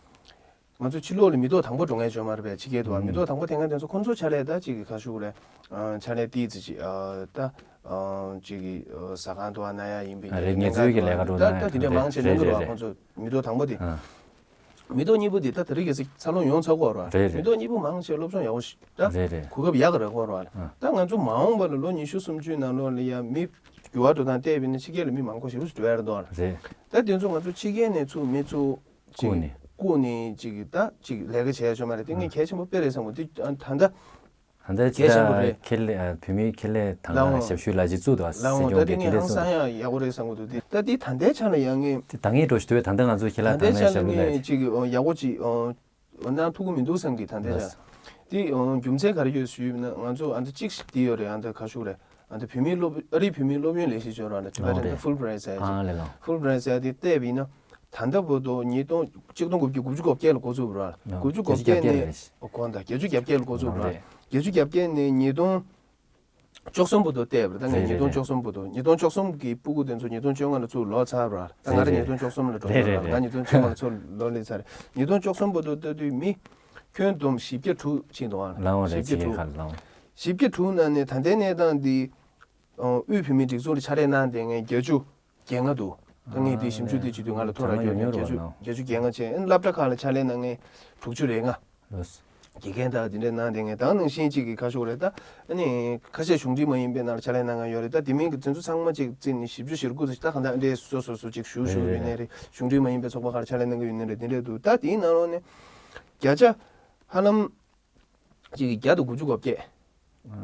ང་ཚོ་ཕྱི་ལོགས་ལ་མི་ཐོག་དང་པོ་འགྲོ་མཁན་བྱུང་མ་རེད་པས། ཕྱི་རྒྱལ་དུ་བ་མི་ཐོག་དང་པོ་དེ་སྔ་དེ་ཚོ་ཁོང་ཚོ་ཕྱག་ལས་ད་ཅིག་ག་ཞུ་དགོས་རེད། ཨ། ཕྱག་ལས་ཏིས་ཙི་ཅིག་ཨ། ད་ཨ། ཅིག་གི་ཨ། ཟ་ཁང་དུ་བ་ན་ཡ་ཡིན་པའི་ཨ། རེད། ངལ་རྩོལ་གྱི་ལས་ཀ་འགྲོ་ན་ད་ད་དེ་འདྲ་མང་ཆེ་རེད་གནང་གི་རེད་རེད་བ། རེད། ཁོང་ཚོ་མི་ཐོག་དང་པོ་དེ། ཨ། མི་ཐོག་གཉིས་པོ་དེ་ད་དེ་རིང་གལ་སྲིད་འཚར་ལོངས་ཡོང་ཚར་གོ་རེད་བ། རེད་རེད། མི་ཐོག་གཉིས་པོ་མང་ཆེ་སློབ་སྦྱོང་ཡག་པོ་ཞིག་ད་རེད་རེད། གོ་སྐབས་ཡག་གི་རེད་གོ་རེད་བ། ཨ། ད་ང་ཚོ་མ་འོངས་པ་ལ་ལོ་ཉི་ཤུ་སུམ་ཅུའི་ནང་ལོགས་ལ་ཡ་མི། འགྱུར་བ་འགྲོ་སྟངས་བལྟས་པ་ཡིན་ན་ཕྱི་རྒྱལ་ལ་མི་མང་པོ་ཞེ་པོ་ཅིག་འགྲོ་ཡ་རེད་འདུག་ཨ། རེད། ད་དེ་ཚོ་ང་ཚོ་ཕྱི་རྒྱལ་ནས་ཚུར་མི་ཚུར་ཅིག་བསྐུར་ནས། བསྐུར་ནས་ཅིག་ད་ཅིག་ལས་ཀ་བྱས་ཡ་ཤོར་མ་རེད། དེ་ངས་གལ་ཆེན་པོ་དཔེ་རེད་བསམ་གི། དེ་ད་ད་ལྟ་ད་ལྟ་གལ་ཆེན་པོ་རེད། ཁེ་ལས་ཨ། བོད་མིའི་ཁེ་ལས་དང་ལའོ། ཞབས་ཞུའི་ལས་བྱེད་བཙུགས་འདུག་ཨ། ལའོ། སྲིད་ད་སྐྱོང་དེ་གི་ངས་ཁེ་ལས་ཧང་བཙུགས་སང་འདུག་ཡ་ཡག་པོ་རེད་བསམ་གི་འདུག་དེ་ད་དེ་ད་ལྟའི་ཆ་ལ་ཡང་ངས་དེ་ད་ངས་འགྲོ་ཞུ་དུས་ད་ལྟ་ང་ཚོ་ཁེ་ལས་ད་ལྟའི་དང་ལེན་ཆ་ལ་ཞབས་ཞུ་ལས་ངས་ཅིག་ཡག་པོ་ཅིག་གནང་ཐུབ་ཀྱི་མི་འདུག་བསམ་གི། ད་ལྟའི་ཆ་ལ་དེ་རྒྱུ་མཚན་ག་རེ་ཡོད་ཞུས་ན། ང་ཚོ་ཨ་ད་གཅིག་ཞིག་དེ་ཡོད་རེད། ཨ་ད་ག་ཞུ་རེད། ཨ་ད་བོད་མིའི་སློབ་ཨ་རིའི་བོད་མིའི་སློབ་ཡོན་ལས་གཞི་ཅིག་ཡོད་རེད། ཨ་ད་ཨ་Tibetan རེད། Fulbright ཟེར་ཡ་ཅིག་ཨ་ལས་ལགས། Fulbright ཟེར་ཡ་དེ་བལྟས་པ་ཡིན་ན། ད་ལྟ་བར་དུ་ཉིས་སྟོང་ཆིག་སྟོང་དགུ་བརྒྱ་དགུ་བཅུ་གོ་བརྒྱད་ལ་འགོ་བཙུགས་པ་རེད། ལགས། དགུ་བཅུ་གོ་བརྒྱད་ནས་བརྒྱད་ཅུ་གྱ་བརྒྱད་ལ་རེད། གོང་དང་བརྒྱད་ཅུ་གྱ་བརྒྱད་ལ་འགོ་བཙུགས་པ་རེད། ལགས། བརྒྱད་ཅུ་གྱ་བརྒྱད་ནས་ཉིས་སྟོང་བཅུ་གསུམ་བར་དུ་བལྟས་པ་རེད། ད་ངས་རེད་ཉིས་སྟོང་རེད་བཅུ་གསུམ་བར་དུ། ཉིས་སྟོང་བཅུ་གསུམ་གྱི་སྤུ་གུ་དེ་ཚོ་ཉིས་སྟོང་བཅོ་ལྔ་ལ་ཚུར་ལོག་ཚར་བ་རེད། ད་ང་རང་རེད་ཉིས་སྟོང་བཅུ་གསུམ་ལ་འགྲོ་རེད་རེད་རེད། ང་ཉིས་སྟོང་བཅོ་ལྔ་ལ་ཚུར་ལོག་སླེབས་ཚར་རེད། ཉིས་སྟོང་བཅུ་གསུམ་བར་དུ་ལྟ་དུས་མི་ཁྱོན་བསྡོམས་བཞི་བརྒྱ་དྲུག་ཕྱིན་འདུག་ཨ། ལའོ་རེད། བཞི་བརྒྱ་ཕྱི་རྒྱལ་དྲུག་ཁག་ལའོ། བཞི་བརྒྱ་དྲུག་ནང་ནས་ད་ལྟའི་གནས་སྟངས་འདི། ཨ། དབུས་བོད་མིའི་སྒྲིག་འཛུགས་ལ་ཕྱག་ལས་གནང་བསྡད་མཁན་བརྒྱད་ཅུ་གྱ་ལྔ་འདུག་ད་ངས་དེ་ཞིབ་འཇུག་དེ་བྱེད་དུས་ང་ལ་ཐོ་རེ་ཡོད་ནས་བརྒྱད་ཅུ་བརྒྱད་ཅུ་གྱ་ལྔ་བྱས། ཨ་ནི་སློབ་གྲྭ་ཁག་ལ་ཕྱག་ལས་གནང་མཁན་དྲུག་ཅུ་རེ་ལྔ། ལགས། དགེ་རྒན་དང་དེ་འདྲ་གནང་བསྡད་མཁན། ད་ག་ནང་བཞིན་ཅིག་གི་ག་ཞུ་དགོས་རེད། ད་ཨ་ནི་ཁ་ཤས་གཞུང་འབྲེལ་མ་ཡིན་པའི་ནང་ལ་ཕྱག་ལས་གནང་མཁན་ཡོད་རེད། ད་དེ་མིན་གྱི་དེ་ཚོ་ཚང་མ་ཅིག་བརྩིས་ནས་བཞི་བཅུ་ཞེ་དགུ་ཙམ་ཞིག་ད་ག་འདྲ་འདྲ་སོ་སོ་སོ་ཅིག་ཞུ་ཞུ་ཡོད་ནའི་རེད། གཞུང་འབྲེལ་མ་ཡིན་པའི་ཚོགས་པ་ཁག་ལ་ཕྱག་ལས་གནང་གི་ཡོད་ནའི་རེད། དེ་འདྲ་འདུག་ད་དེའི་ནང་ལོགས་ནས་བརྒྱ་ཆ་ཧ་ལམ་ཅིག་བརྒྱ་དང་དགུ་བཅུ་གོ་བརྒྱད།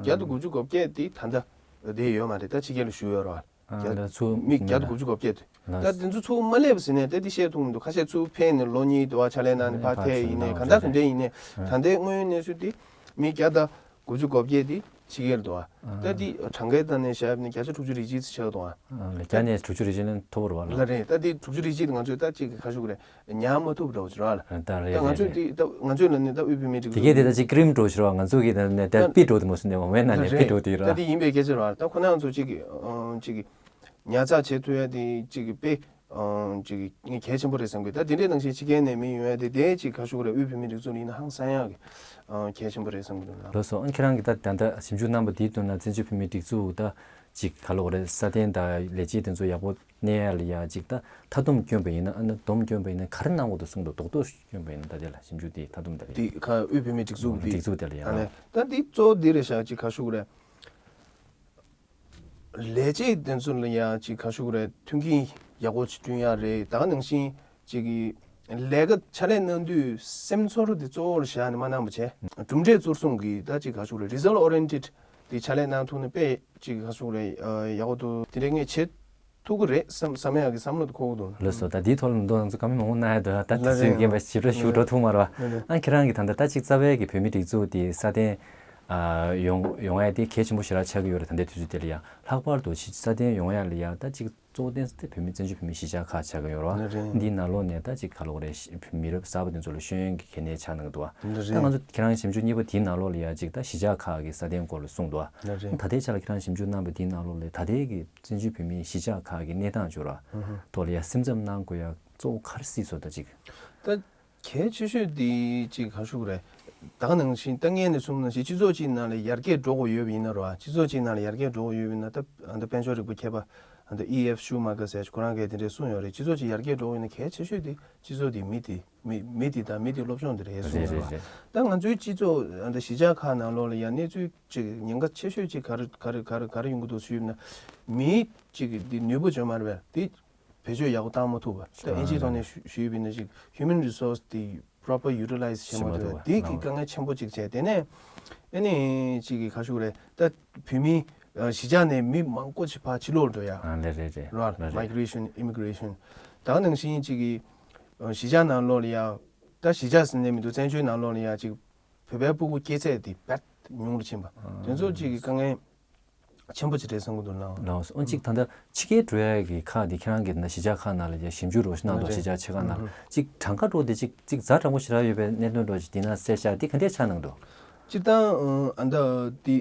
བརྒྱ་དང་དགུ་བཅུ་གོ་བརྒྱད་དེ་ད་ལྟ་བསྡད་ཡོད་མ་རེད། ད་ཕྱི་རྒྱལ་ལ་བཞུགས་ཡོད་རེད་བ། ཨ། བརྒྱ་ལ་ཚུར་མི་བརྒྱ་དང་དགུ་བཅུ་གོ་བརྒྱད་དེ། ལགས། ད་དེ་ཚོ་ཚུར་མ་སླེབས་ཟེར་ནས་ད་དེ་བཤད་ཐུབ་མི་འདུག་ཁ་ཤས་ཚུར་ཕེབས་ནས་ལོ་གཉིས་དུ་བ་ཕྱག་ལས་གནང་ནས་ཕར་ཕེབས་ཡིན་ནའི་གང་ལྟར་ག་འདྲ་ཡིན་ནའི་ད་ལྟའི་དངོས་ཡོད་གནས་ཚུལ་དེ་མི་བརྒྱ་དང་དགུ་བཅུ་གོ་བརྒྱད་དེ་ཕྱི་རྒྱལ་དུ་བ། ད་དེ་གྲངས་ཀའི་སྟེང་ནས་བཤད་ན་བརྒྱ་ཆ་དྲུག་ཅུ་རེ་གཅིག་ཙམ་ཆགས་འདུག་བ། ལགས། བརྒྱ་ནས་དྲུག་ཅུ་རེ་གཅིག་ལས་མཐོ་པོ་རེད་བ། ལགས་རེད། ད་དེ་དྲུག་ཅུ་རེ་གཅིག་དེ་ང་ཚོས་ད་ཅིག་ག་ཞུ་དགོས་རེད། ཉར་མ་ཐུབ་འདྲ་བོ་ཅིག་རེད་བ། ད་རེད། ད་ང་ཚོས་རེད་དེ་ད་ང་ཚོས་ལབ་ནས་ད་དབུས་བོད་མིའི་སྒྲིག་འཛུགས་དེ་གས་དེ་ད་ཅིག་ཀྲིམ་འགྲོ་ཤོར་བ། ང་ཚོ་གི་ད་ནས་ད་ད་པི་འགྲོ་དེ་མོ་སུ་ནས་འོང་བས་ན་ནས་པི་རེད། འགྲོ་དེ་ད་ར། དེ་ཡིན་པའི་སྐད་ཆ་རེད་བ། ད་ཁོ་ན་ང་ཚོ་ཅིག་གི་ཨང་ཅིག་གི་ཉར་ཚགས་བྱེད་ཐུབ་ཡ་དེ་ཅིག་གི་དཔེ་ཨང་ཅིག་གི་ངས་གལ་ཆེན་པོ་རེད་བསམ་གི། ད་དེ་འདྲའི་ནང་བཞིན་ཕྱི་རྒྱལ་ནས་མི་ཡོང་ཡ་དེ་དེ་ཅིག་ག་ཞུ་དགོས་རེད། དབུས་བོད་མིའི་སྒྲིག་འཛུགས་ལ་ཡིན་ན་ཧང་སང་ཡ་གི་ཨང་གལ་ཆེན་པོ་རེད་བསམ་གི་འདུག་ལགས། ལགས་སོ། ཨང་ཁྱེད་རང་གི་ད་ད་ལྟ་ཞིབ་འཇུག་གནང་བ་དེའི་སྟེང་ན་བཙན་བྱོལ་བོད་མིའི་སྒྲིག་འཛུགས་ད་ཅིག་ག་ལབ་དགོས་རེད། སྲ་བརྟན་དང་ལས་བྱེད་དེ་ཚོ་ཡག་པོ་གནས་ཡ་ལ་ཡ་ཅིག་ད་མཐའ་སྡོམ་བསྐྱོན་པ་ཡིན་ན། ཨ་ནི་སྡོམ་བསྐྱོན་པ་ཡིན་ན་ག་རེ་གནང་དགོས་འདུག་གསུངས་འདུག་རྡོག་རྡོག་བསྐྱོན་པ་ཡིན་ན། ད་དེ་ལ་ཞིབ་འཇུག་དེ་མཐའ་སྡོམ་དེ་ལ་ཡ། དེ་ཁ་དབུས་བོད་མིའི་སྒྲིག་འཛུགས་དེ་སྒྲིག་འཛུགས་དེ་ལ་ཡ། ཨ་ནི་ད་འདི་གཙོ་བོ་འདི་རེད་ཤག་ཅིག་ག་ཞུ་དགོས་རེད། ལས་བྱེད་དེ་ཚོ་ལ་ཡ་ཅིག་ག་ཞུ་དགོས་རེད། མཐུན་རྐྱེན་ཡག་པོ་ཅིག་བསྐྲུན་ཡ་རེད། ད་ག་ནང་བཞིན་ཅིག་གི་ལས་ཀ་ཕྱག་ལས་གནང་དུས་སེམས་ཚོར་དེ་གཙོ་བོར་བཞག་ནས་མ་གནང་བ་བྱས། གྲུབ་འབྲས་གཙོར་བཟུང་གི་ད་ཅིག་ག་ཞུ་དགོས་རེད། result oriented དེ་ཕྱག་ལས་གནང་ཐུབ་ན་དཔེ་ཅིག་ག་ཞུ་དགོས་རེད། ཡག་པོ་འདུག་དེ་འདྲའི་ངས་བྱེད་ཐུབ་ཀྱི་རེད་བསམ་བསམ་ཡག་གི་བསམ་བློ་དེ་འཁོར་གྱི་འདུག་ལགས་སོ། ད་འདིའི་ཐོག་ལ་མདོ་ང་ཚོ་བཀའ་མོལ་མང་པོ་གནང་ཡ་འདུག་ད་དུས་ཚོད་རྒན་པ་ཞིབ་ཕྲ་ཞུ་འགྲོ་ཐུབ་མ་རེད་བ། ཨ་ཁྱེད་རང་གིས་ད་ལྟ་ད་ཅིག་རྩ་བའི་གི་བོད་མི་སྒྲིག་འཛུགས་དེ་སྲ་བརྟན་ཨ་ཡོང་ཡོང་ཡ་དེ་གལ་ཆེན་པོ་ཞེ་དྲག་ཆགས་ཀྱི་ཡོད་རེད། ད་ལྟའི་དུས་ཚོད་དེ་ལ་ཡ། ལྷག་པར་དུ་ཅིག་སྲ་བརྟན་ཡོང་ཡ་ལ་ཡ་ད་ཅིག་གཙོ་བོ་བསྟན་ས་དེ་བོད་མི་བཙན་བྱོལ་བོད་མིའི་གཞིས་ཆགས་ཁག་ཆགས་ཀྱི་ཡོད་རེད་བ། འདིའི་ནང་ལོགས་ནས་ད་ཅིག་ག་ལབ་དགོས་རེད། མི་རབས་གསར་པ་དེ་ཚོ་ལ་ཤེས་ཡོན་གྱི་གལ་གནད་ཆགས་གནང་གི་འདུག་བ། ད་ང་ཚོ་ཁྱེད་རང་ཞིབ་འཇུག་གཉིས་པ་དེའི་ནང་ལོགས་ལ་ཡ་ཅིག་ད་གཞིས་ཆགས་ཁག་གི་སྲ་བརྟན་སྐོར་ལ་གསུངས་འདུག་བ། ད་ལྟའི་ཆ་ལ་ཁྱེད་རང་ཞིབ་འཇུག་གནང་བ་དེའི་ནང་ལོགས་ལ་ད་ལྟའི་གི་བཙན་བྱོལ་བོད་མིའི་གཞིས་ཆགས་ཁག་གི་གནས་སྟངས་འབྱོར་བ་ཐོག་ལ་ཡ་སེམས་འཚབ་གནང་དགོས་ཡ་གཙོ་བོ་ག་རེ་སྲིད་སོ་ད་ཅིག་ད་གལ་ཆེ་ཤོས་དེ་ཅིག་ག་ཞུ་དགོས་རེད། ད་ག་ནང་བཞིན་ད་ངས་ནས་གསུངས་ནང་བཞིན་སྤྱི་ཚོགས་གཅིག་ནང་ལ་ཡར་རྒྱས་འགྲོ་དགོས་ཡོད་པ་ཡིན་ན་རེད་བ། སྤྱི་ཚོགས་གཅིག་ནང་ལ་ཡར་རྒྱས་འགྲོ་དགོས་ཡོད་པ་ཡིན་ན་ད་ཨ་ད་དཔལ་འབྱོར་རིག་པ་མཁས་པ་ཨ་ད་ཨི་ཨེཕ་ཤུ་མ་གྷར་ཟེར་ཁོ་རང་གིས་དེ་འདྲས་གསུངས་ཡོད་རེད། སྤྱི་ཚོགས་གཅིག་ཡར་རྒྱས་འགྲོ་དགོས་ཡིན་ན་གལ་ཆེ་ཤོས་དེ་སྤྱི་ཚོགས་དེ་མི་དེ་མི་མི་དེ་དང་མི་དེ་སློབ་སྦྱོང་དེ་རེད་གསུངས་ཡོད་རེད་བ། ད་ང་ཚོའི་སྤྱི་ཚོགས་ཨ་ད་གཞིས་ཆགས་ཁག་ནང་ལོགས་ལ་ཡང་གནས་ཚུལ་ཅིག་ཉེན་ཁ་ཆེ་ཤོས་ཅིག་ག་རེ་ག་རེ་ག་རེ་ག་རེ་ཡོང་གི་འདུག་ཞུས་ན་མི་ཅིག་གི་འདི་ནུས་པ་འཇོན་མ་རེད་པས། དེ་བེད་སྤྱོད་ཡག་པོ་བཏང་མ་ཐུབ་པ། ད་ཨིན་ཇིའི་ཐོག་ནས་ཞུ་ཞུས་པ་ཡིན་ན་ཅིག་human resource་དེ་proper utilize་བྱེད་མ་ཐུབ་པ། དེ་གི་དཀའ་ངལ་ཆེན་པོ་ཅིག་བྱས། དེ་ནས་ཨ་ནི་ཅིག་གི་ག་ཞུ་རེད། ད་བོད་མི་ཨ་གཞིས་ཆགས་ནས་མི་མང་པོ་ཅིག་ཕར་ཕྱི་ལོགས་འགྲོ་ཡ། ཨ་ལེ་རེད་རེད། རེད་བ། ལེ་རེད། migration immigration། ད་ག་ནང་བཞིན་ཅིག་གི་ཨ་གཞིས་ཆགས་ནང་ལོགས་ལ་ཡ། ད་གཞིས་ཆགས་ཟེར་ནས་མི་འདུག་བཙན་བྱོལ་ནང་ལོགས་ལ་ཡ་ཅིག་བོད་པའི་སྤུ་གུ་སྐྱེས་ཚད་དེ་དཔེ་ཉུང་རུ་ཕྱིན་པ། དེ་ཚོ་ཅིག་གི་དཀའ་ངལ་ཆེན་པོ་ཅིག་རེད་བསམ་གྱི་འདུག་ལགས། ལགས་སོ། འོན་ཅིག་ད་ལྟ་ཕྱི་རྒྱལ་འགྲོ་ཡ་གི་ཁག་འདི་ཁྱེད་རང་གི་ད་གཞིས་ཆགས་ཁག་ནང་ལ་ཡ་ཞིབ་འཇུག་རོགས་ཞིག་གནང་འདུག་རེད། གཞིས་ཆགས་ཆེ་ཁག་ནང་ལ་ཅིག་གྲངས་ཀ་འདྲ་བོ་འདི་ཅིག་ཅིག་ཛ་དྲག་པོ་ཞེ་དྲག་ཡོད་པའི་གནད་དོན་འདྲ་བོ་ཅིག་འདི་ན་གསལ་བཤད་འདི་ག་འདྲས་ཆགས་གནང་འདུག་སྤྱིར་བཏང་ཨ་ད་འདི་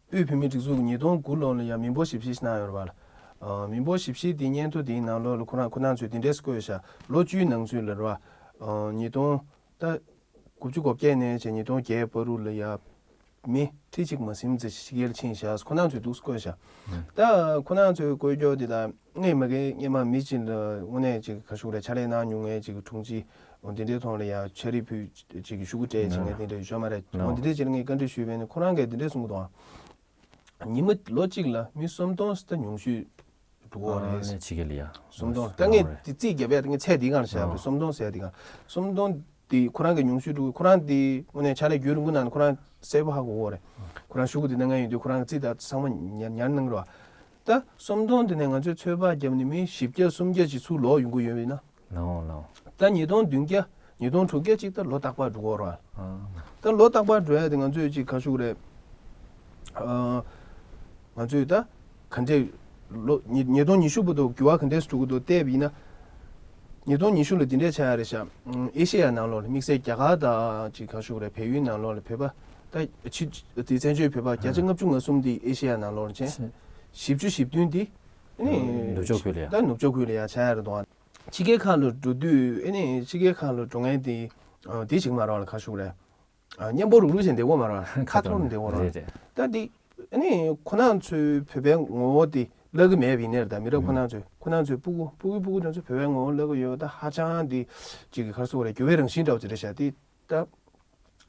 དབུས་བོད་མིའི་སྒྲིག་འཛུགས་ཀྱི་ཉིས་སྟོང་དགུ་ལོ་ལ་ཡ་མི་འབོར་ཞིབ་བཤེར་ཞིག་གནང་ཡོད་རེད་བ། ཨ་མི་འབོར་ཞིབ་བཤེར་འདི་སྙན་ཐོ་འདིའི་ནང་ལོགས་ལ་ཁོ་རང་ཁོ་རང་ཚོས་འདི་འདྲས་བཀོད་ཤག་ལོ་བཅུའི་ནང་ཚུད་ལ་རེད་བ། ཨ་ཉིས་སྟོང་ད་དགུ་བཅུ་གོ་བརྒྱད་ནས་བྱས་ཉིས་སྟོང་བརྒྱད་བར་དུ་ལ་ཡ་མི་ཁྲི་གཅིག་མ་ཟིན་ཙམ་ཕྱི་རྒྱལ་ཕྱིན་བཞག་ཁོ་རང་ཚོས་འདུག་བཀོད་བཞག་ད་ཁོ་རང་ཚོས་བཀོད་རྒྱུ་དེ་ལ་སྔས་མ་གི་སྔས་མ་མི་གཅིག་ལ་དངོས་གནས་ཅིག་ག་ཞུ་རེད། ཕྱག་ལས་གནང་མྱོང་མཁན་ཅིག་དྲུང་ཆེ་འོ་འདི་འདྲའི་ཐོག་ལ་ཡ་ཕྱག་རིས་ཕུལ་ཅིག་ཞུ་གི་སྤྲད་བྱེད་མཁན་དེ་འདྲ་ཡོད་ཤོད་མ་རེད། འོ་འདི་འདྲའི་ཅིག་ལ་ངས་བཀའ་འདྲི་ཞུས་པས་ནི་ཁོ་རང་གིས་འདི་འདྲས་གསུང་གི་འདུག་ཉི་མ་ལོ་གཅིག་ལ་མི་སུམ་སྟོང་ཙམ་ཉུང་ཤོས་ འགྲོ་གི་ཡོད་རེད། ཕྱི་རྒྱལ་ལ་ཡ། སུམ་སྟོང་། ད་ངས་དེ་རྩིས་བརྒྱབ་པས། ད་ངས་ཚད་འདི་གང་བཞག་པ་རེད། སུམ་སྟོང་ཟེར་འདི་གང་། སུམ་སྟོང་འདི་ཁོ་རང་གི་ཉུང་ཤོས་འགྲོ་གི། ཁོ་རང་འདི་དངོས་གནས་ཕྱག་ལས་རྒྱུན་རིང་པོ་གནང་ནས་ཁོ་རང་གསལ་པོ་ཧ་གོ་གི་རེད། ཁོ་རང་ཤོག་གུ་འདི་གནང་མཁན་ཡིན་དུས་ཁོ་རང་གི་རྩིས་ད་ཚང་མ་ཉར་ཉར་གནང་གི་རེད་བ། ད་སུམ་སྟོང་འདི་ནས་ང་ཚོས་ཚོད་དཔག་བརྒྱབ་ནས་མི་བཞི་བརྒྱ་སུམ་བརྒྱ་ཅིག་ཚུར་ལོག་ཡོང་གི་ཡོད་པ་ཡིན་ན། ལའོ་ལའོ། ད་ཉིས་སྟོང་བདུན་བརྒྱ། ཉིས་སྟོང་དྲུག་བརྒྱ་ཅིག་ད་ལོ་རྟག་པར་འགྲོ་གི་རེད། ཨ། ད་ལོ་རྟག་པར་འགྲོ་ཡ་དེ་ང་ཚོས་ཅིག་ག་རེ་ཞུ་དགོས་རེད། ཨ། ང་ཚོས་ད་ག་འདྲས་ལོ་ཉིས་ཉིས་སྟོང་ཉི་ཤུ་བར་དུ་འགྱུར་བ་ག་འདྲས་འགྲོ་གི་འདུག་བལྟས་པ་ཡིན་ན། ཉིས་སྟོང་ཉི་ཤུ་ལ་འདི་འདྲས་ཆགས་ཡ་རེད་ཤག་ཨེ་ཤེ་ཡ་ནང་ལོགས་ལ་དམིགས་བསལ་རྒྱ་གར་དང་ཅིག་ག་རེ་ཞུ་དགོས་རེད། བལ་ཡུལ་ནང་ལོགས་ལ་བོད་པ་ད་ཕྱི་དེ་བཙན་བྱོལ་བོད་པ་བརྒྱ་ཆ་ལྔ་བཅུ་ང་གསུམ་དེ་ཨེ་ཤེ་ཡ་ནང་ལོགས་ལ་བྱས། བཞི་བཅུ་ཞེ་བདུན་དེ་ཨ་ནི་ནུབ་ཕྱོགས་ཁུལ་ལ་ཡ། ད་ནུབ་ཕྱོགས་ཁུལ་ལ་ཡ་ཆགས་ཡ་རེད་འདུག་ཕྱི་རྒྱལ་ཁག་ལ་འགྲོ་དུས་ཨ་ནི་ཕྱི་རྒྱལ་ཁག་ལ་འགྲོ་མཁན་དེ་ཨ་དེ་ཅིག་མ་རེད་བ་ལ། ག་རེ་ཞུ་དགོས་རེད། ཨ་མཉམ་པོ་རུག་རུག་བྱས་བསྡད་ཡོད་མ་རེད་བ། ཁ་ཐོར་ནས་བསྡད་ཡོད་རེད་བ། རེད་རེད། ད་དེ་ཨ་ནི་ཁོ་རང་ཚོའི་བོད་པའི་ངོ་བོ་དེ་བརླག་གི་མེད་པ་ཡིན་ནའི་རེད། ད་མི་རབས་ཁོ་རང་ཚོས་ཁོ་རང་ཚོའི་སྤུ་གུ་སྤུ་གུའི་སྤུ་གུ་དེ་ཚོ་བོད་པའི་ངོ་བོ་བརླག་གི་ཡོད། ད་ཧ་ཅང་དེ་ཅིག་གི་ག་རེ་ཞུ་དགོས་རེད། འགྱུར་བའི་རང་བཞིན་འདྲ་བོ་ཅིག་རེད་ཤག་དེ་ད།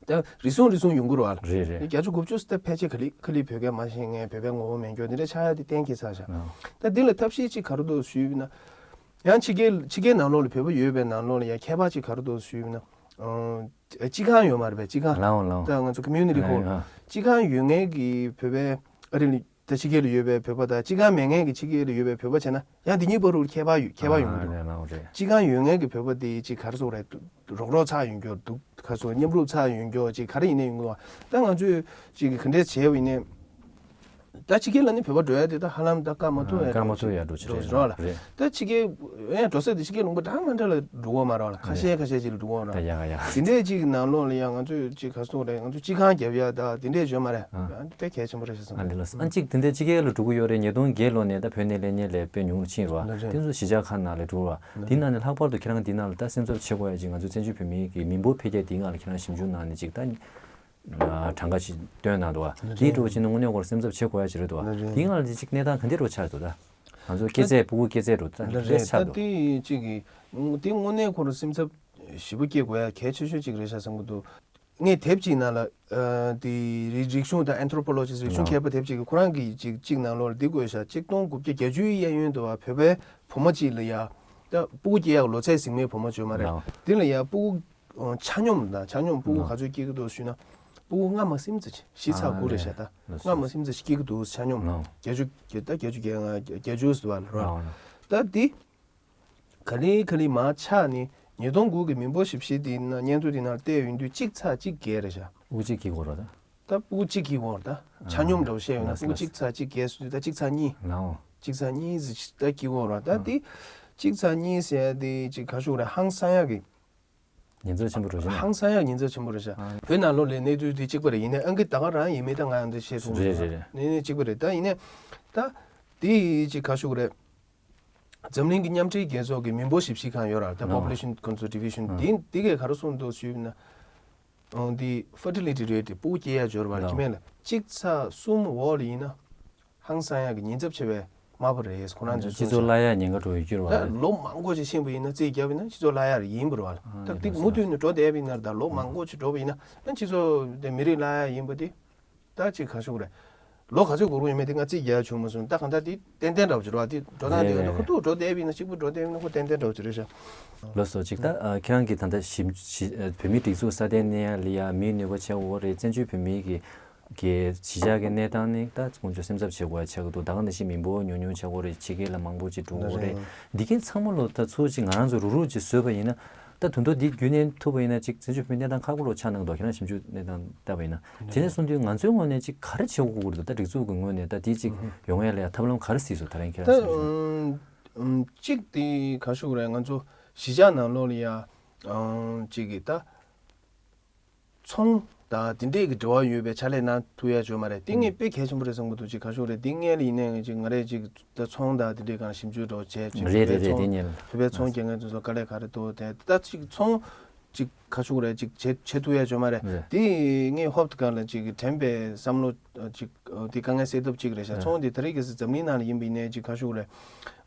ད་རེ་ཟུང་རེ་ཟུང་ཡོང་གི་རེད་བ། རེད་རེད། བརྒྱ་ཆ་དགུ་བཅུ་ཙམ་ད་ཕལ་ཆེར་ག་ལེར་ག་ལེར་བོད་སྐད་མ་ཤེས་མཁན། བོད་པའི་ངོ་བོ་མེད་མཁན་འདི་འདྲ་ཆགས་ཡ་དེ་གཏན་འཁེལ་ཚར་ཤག་ཨ། ད་འདི་ལ་ཐབས་ཤེས་ཅིག་ག་རེ་འདུག་ཞུས་པ་ཡིན་ན། ཡང་ཕྱི་རྒྱལ་ཕྱི་རྒྱལ་ནང་ལོགས་ལ་བོད་པ་ཡོད་པའི་ནང་ལོགས་ལ་ཡང་ཁྱད་པར་ཅིག་ག་རེ་འདུག་ཞུས་པ་ཡིན་ན། ཨ། སྤྱི་ཁང་ཡོད་མ་རེད་པས། སྤྱི་ཁང་། ལའོ་ལའོ། ད་ང་ཚོ་ཀོ་མིའུ་ནི་ཊི་ཧོལ། ཨ། སྤྱི་ཁང་ཡོད་མཁན་གྱི་བོད་པའི་ཨ་རི་ལ། ད་ཕྱི་རྒྱལ་ལ་ཡོད་པའི་བོད་པ་དང་སྤྱི་ཁང་མེད་མཁན་གྱི་ཕྱི་རྒྱལ་ལ་ཡོད་པའི་བོད་པ་བྱས་ན་ཡང་འདི་གཉིས་བར་དུ་ཁྱད་པར་ཡོད། ཁྱད་པར་ཡོང་གི་འདུག་ཨ། རེད་ལགས་རེད། སྤྱི་ཁང་ཡོད་མཁན་གྱི་བོད་པ་དེ་ཅིག་ག་རེ་ཟེར་དགོས་རེད། རོགས་རོགས་ཚ་ཡོང་རྒྱུ་འདུག་ག་རེ་ཟེར། མཉམ་རུབ་ཚ་ཡོང་རྒྱུ་ཅིག་ག་རེ་ཡིན་ནའི་ཡོང་གི་འདུག་ད་ང་ཚོས་ཅིག་ག་འདྲས་བྱས་པ་ཡིན་ནའི། ད་ཕྱི་རྒྱལ་ལ་ནི་བོད་པ་འགྲོ་ཡ་དེ་ད་ཧ་ལམ་ད་བཀག་མ་ཐུབ་ཡ། བཀག་མ་ཐུབ་ཡ་འགྲོ་ཅིག་རེད་རེད་ལ། རེད། ད་ཕྱི་རྒྱལ་ཡང་འགྲོ་ས་དེ་ཕྱི་རྒྱལ་ལུང་པ་འདྲ་མི་འདྲ་ལ་འགྲོ་གི་མ་རེད་ལ། ཁ་ཤས་ཁ་ཤས་ཅིག་ལ་འགྲོ་གི་མ་རེད་ལ། ད་ཡག་ཡག་དེ་འདྲས་ཅིག་ནང་ལོགས་ལ་ཡང་ང་ཚོས་ཅིག་ག་རེ་ཟེར་དགོས་རེད། ང་ཚོ་སྤྱི་ཁང་རྒྱབ་ཡ་ད་དེ་འདྲས་ཡོད་མ་རེད། ཨ། དཔེ་གལ་ཆེན་པོ་རེད་ཤག་བསམ། ཨ། ལེ་ལགས། ཨ། གཅིག་དེ་འདྲའི་ཕྱི་རྒྱལ་ལ་འགྲོ་གི་ཡོད་རེད། ཉིས་སྟོང་བརྒྱད་ལོ་ནས་ད་བོད་ནས་སླེབས་མཁན་ལས་དཔེ་ཉུང་རུ་ཕྱིན་རེད་བ། ལགས་རེད། དེ་ཚོ་གཞིས་ཆགས་ཁག་ནང་ལ་འགྲོ་བ། ལགས་རེད། དེ་ནང་ནས་ལྷག་པར་དུ་ཁྱེད་རང་འདི་ནང་ལ་ད་སེམས་འཚབ་བྱེད་དགོས་ཡ་ཅིག་ང་ཚོའི་བཙན་བྱོལ་བོད་མིའི་གི་མི་འབོར་འཕེལ་རྒྱས་འདིའི་ནང་ལ་ཁྱེད་རང་ཞིབ་འཇུག་གནང་ནས་ཅིག་ད་གྲངས་ཀ་ཞིག་བཏོན་གནང་འདུག་བ། ལགས་རེད། དེའི་འགྲོ་བ་ཕྱིན་ན་དངོས་གནས་ཁོ་རང་སེམས་འཚབ་བྱེད་དགོས་ཡ་ཅིག་རེད་འདུག་བ། ལགས་རེད། དེའི་ནང་ལ་ཅིག་གནས་སྟངས་ག་འདྲས་འགྲོ་ཆགས་འདུག་ད་ང་ཚོ་སྐྱེས་ཚད་སྤུ་གུ་སྐྱེས་ཚད་འགྲོ་ད་ག་འདྲས་ཆགས་འདུག་ད་དེ་ཅིག་གི་དེ་དངོས་གནས་ཁོ་རང་སེམས་འཚབ་ཞེ་པོ་སྐྱེ་དགོས་ཡ་གལ་ཆེ་ཤོས་ཅིག་རེད་ཤག་བསམ་གྱི་འདུག་ངས་དེབ་ཅིག་ནང་ལ། ཨ། དེ་རིག་རིག་གཞུང་དང་ཨན་ཐྲོ་པོ་ལོ་ཇི་སི། རིག་གཞུང་མཁས་པ་དེབ་ཅིག་གི་ཁོ་རང་གིས་ཅིག་ཅིག་ནང་ལོགས་ལ་འདི་བཀོད་ཤག་གཅིག་སྟོང་དགུ་བརྒྱ་བརྒྱད་ཅུའི་གཡས་གཡོན་དུ་བ་བོད་པའི་བུ་མོ་ཅིག་ལ་ཡ། ད་སྤུ་གུ་སྐྱེ་ཡག་ལོ་ཚད་ཟིན་མཁན་བུ་མོ་ཅིག་ཡོད་མ་རེད། ལའོ། དེ་ལ་ཡ་སྤུ་གུ་ཆ་སྙོམས་དང་། ཆ་སྙོམས་སྤུ་གུ་ལའོ། ག་ཚོད་སྐྱེ་གི་འདུག་ཞུས་ན། སྤུ་གུ་ལྔ་མ་ཟིན་ཙམ་ཅིག་བཞི་ཚེག་དགུ་རེད་ཤག་ད་ལའོ། ལྔ་མ་ཟིན་ཙམ་ཅིག་སྐྱེ་གི་འདུག་ཆ་སྙོམས། ལའོ། བརྒྱད་ཅུ་བརྒྱད་ད་བརྒྱད་ཅུ་གྱ་ལྔ་བརྒྱད་ཅུ་ཟེར་བ་ལ་རོ། ལའོ། ད་འདི། ག་ལེ་ག་ལེ་མར་ཆག་ནས་ཉིས་སྟོང་དགུ་གི་མི་འབོར་ཞིབ་བཤེར་དེ་ན་སྙན་ཐོ་དེ་ནང་བལྟས་ཡོང་དུས་གཅིག་ཚེག་གཅིག་བརྒལ་རེད་ཤག་སྤུ་གུ་གཅིག་སྐྱེ་གི་ཡོད་རེད་ད། ད་སྤུ་གུ་གཅིག་སྐྱེ་གི་ཡོད་རེད་ད། ཆ་སྙོམས་འདྲ་བོ་བཤད་ཡོང་ན་ལགས་སོ། སྤུ་གུ་གཅིག་ཚེག་གཅིག་བརྒལ་སོང་དུས་ད་གཅིག་ཚེག་གཉིས། ལའོ། གཅིག་ཚེག་གཉིས་ཟེར་ད་སྐྱེ་གི་ཡོད་རེད་ད། ཨ། དེ་གཅིག་ཚེག་གཉིས་ཟེར་ཡ་དེ་ཅིག་ག་རེ་ཞུ་དགོས་རེད། ཧང་སང་ཡག་གི། ཉེན་ཚབས་ཆེན་པོ་རེད་ཤག་ཧང་སང་ཡག་ཉེན་ཚབས་ཆེན་པོ་རེད་ཤག་ཨ། བོད་ནང་ལོགས་ལ་གནས་ཚུལ་དེ་གཅིག་པ་རེད། ཡིན་ནའི་ཨང་ཀི་ད་ག་རང་ཡིན་མིན་ད་ང་ཡང་འདི་བཤད་ཐུབ་མི་རེད། རེད་རེད། གནས་ནས་གཅིག་པ་རེད་ད། ཡིན་ནའི་ད་དེ་ཅིག་ག་རེ་ཞུ་དགོས་རེད། འཛམ་གླིང་གི་མཉམ་འབྲེལ་རྒྱལ་ཚོགས་ཀྱི་མི་འབོར་ཞིབ་བཤེར་ཁང་ཡོད་ར། ད་ཨ། Population Control Division ཨ། དེ་དེ་གས་ག་རེ་གསུངས་འདུག་ཞུས་ན། ཨང་། འདི་ཕར་ཊི་ལི་ཊི་རེ་ཊི་དེ་སྤུ་གུ་སྐྱེ་ཡག་འབྱོར་བ་ལ། ཨ། ཁྱིམ་མཚེས་ལ་གཅིག་ཚེག་གསུམ་འོག་ལ་ཡིན་ན་ཧང་སང་ཡག་གི་ཉེན་ཚབས་ཆེ་བའི་དམར་པོ་རེད། ཁོ་རང་ཚོས་སྤྱི་ཚོགས་གསུངས་བཞག་བརླག་ཡག་ཉེན་ཁ་འགྲོ་ཡི་འགྱུར་བ་ད་རེད། ལོ་མང་པོ་ཅིག་ཕྱིན་པ་ཡིན་ན་རྩིས་བརྒྱབ་ཡིན་ན་སྤྱི་ཚོགས་བརླག་ཡག་རེད་ཡིན་པ་རེད་བ་ལ། ད་ཨ། དེ་ཡིན་མུ་མཐུད་ནས་འགྲོ་བསྡད་པ་ཡིན་ན་རེད་ད། ལོ་མང་པོ་ཅིག་འགྲོ་བ་ཡིན་ན་ཨ་སྤྱི་ཚོགས་དེ་མི་རིགས་བརླག་ཡག་ཡིན་པ་དེ། ད་ཅིག་ག་རེ་ཞུ་དགོས་རེད། ལོ་ག་ཚོད་འགོར་གྱི་ཡོད་མེད་དེ་ང་རྩིས་རྒྱག་ཡག་བྱུང་མ་སོང་། ད་གང་ལྟར་དེ་ཏན་ཏན་འདྲ་བོ་ཅིག་རེད་བ། དེ་འགྲོ་སྟངས་དེ་རེད་ཡོད་ན་རེད་ཁོ་ཐུག་འགྲོ་བསྡད་པ་ཡིན་ན་གཅིག་པུ་འགྲོ་བསྡད་པ་ཡིན་ན་ཁོ་ཏན་ཏན་འདྲ་བོ་ཅིག་རེད་ཤག་ལགས་སོ། ཅིག་ད་ཨ་ཁྱེད་རང་གིས་ད་ལྟ་ཞིབ་ཞིབ་ཨ་བོད་མིའི་སྒྲིག་འཛུགས་སྲ་བརྟན་གནས་ཡག་ལ་ཡ་མིའི་ནུས་པ་ཆགས་ཀྱི་ཡོད་རེད། བཙན་བྱོལ་བོད་མིའི་གི་གི་གཞིས་ཆགས་ཀྱི་གནས་སྟངས་ནི་ད་ཁོང་ཚོས་སེམས་འཚབ་བྱེད་དགོས་ཡ་ཆགས་ཀྱི་འདུག་ད་ག་ནང་བཞིན་མི་འབོར་ཉུང་ཉུང་ཆགས་ཀྱི་ཡོད་རེད། ཕྱི་རྒྱལ་ལ་མང་པོ་ཅིག་འགྲོ་གི་ཡོད་རེད། འདི་གའི་ཚང་མ་ལོ་ད་ཚུར་ཅིག་ང་རང་ཚོ་རུག་རུག་ཅིག་བཟོས་པ་ཡིན་ན། ད་དོན་དུ་འདི་རྒྱུན་གནས་ཐུབ་པ་ཡིན་ན་ཅིག་བཙན་བྱོལ་བོད་མིའི་གནས་སྟངས་ཁག་པོ་རུ་ཆགས་གནང་གི་འདུག་ཁྱེད་རང་ཞིབ་འཇུག་གནས་སྟངས་བལྟས་པ་ཡིན་ན། དེ་ནས་བཟུང་དུས་ང་ཚོའི་ངོས་ནས་ཅིག་ག་རེ་བྱེད་དགོས་ཀྱི་རེད་འདུག་ད་སྒྲིག་འཛུགས་ཀྱི་ངོས་ནས་ད་འདི་ཅིག་ཡོང་ཡ་ལ་ཡ་ཐབས་ལམ་ག་རེ་གཟིགས་སོང་། ད་རིང་ཁྱེད་རང་ད་གཟིགས་སོང་། ཨམ། གཅིག་དེ་ག་རེ་ཞུ་དགོས་རེད། ང་ཚོ་གཞིས་ཆགས་ནང་ལོགས་ལ་ཡ་ཨམ་ཅིག་གི་ད་ཚོང་དང་དེ་འདྲས་ཀྱི་འབྲེལ་བ་ཡོད་པའི་ཕྱག་ལས་གནང་ཐུབ་ཡ་ཅིག་ཡོད་མ་རེད། དེ་ངས་དཔེ་གལ་ཆེན་པོ་རེད་བསམ་གྱི་འདུག་ཅིག་ག་རེ་ཞུ་དགོས་རེད། དེ་སྔོན་ལ་ཡིན་ནའི་ཅིག་ང་རས་ཅིག་ད་ཚོང་དང་དེ་འདྲས་གང་ཞིབ་འཇུག་འདྲ་བོ་བྱས་ཅིག་རེད་རེད་རེད། དེ་སྔོན་ལ་བོད་པའི་ཚོང་རྒྱག་མཁན་ཚོ་ཚོ་དཀའ་ལས་ག་རེ་འདུག་དེ་ད་ཅིག་ཚོང་ཅིག་ག་རེ་ཞུ་དགོས་རེད། ཅིག་བྱེད་བྱེད་ཐུབ་ཡ་ཅིག་ཡོད་མ་རེད། རེད། དེ་ངས་ཧོབ་ཏེ་གང་ལ་ཅིག་དྲན་པའི་བསམ་བློ་ཅིག་དེ་དཀའ་ངལ་སེལ་ཐབས་ཅིག་རེད་ཤག་རེད། ཚོང་དེ་ད་རེས་ཀྱི་འཛམ་གླིང་ནང་ལ་ཡིན་པ་ཡིན་ནའི་ཅིག་ག་རེ་ཞུ་དགོས་རེད།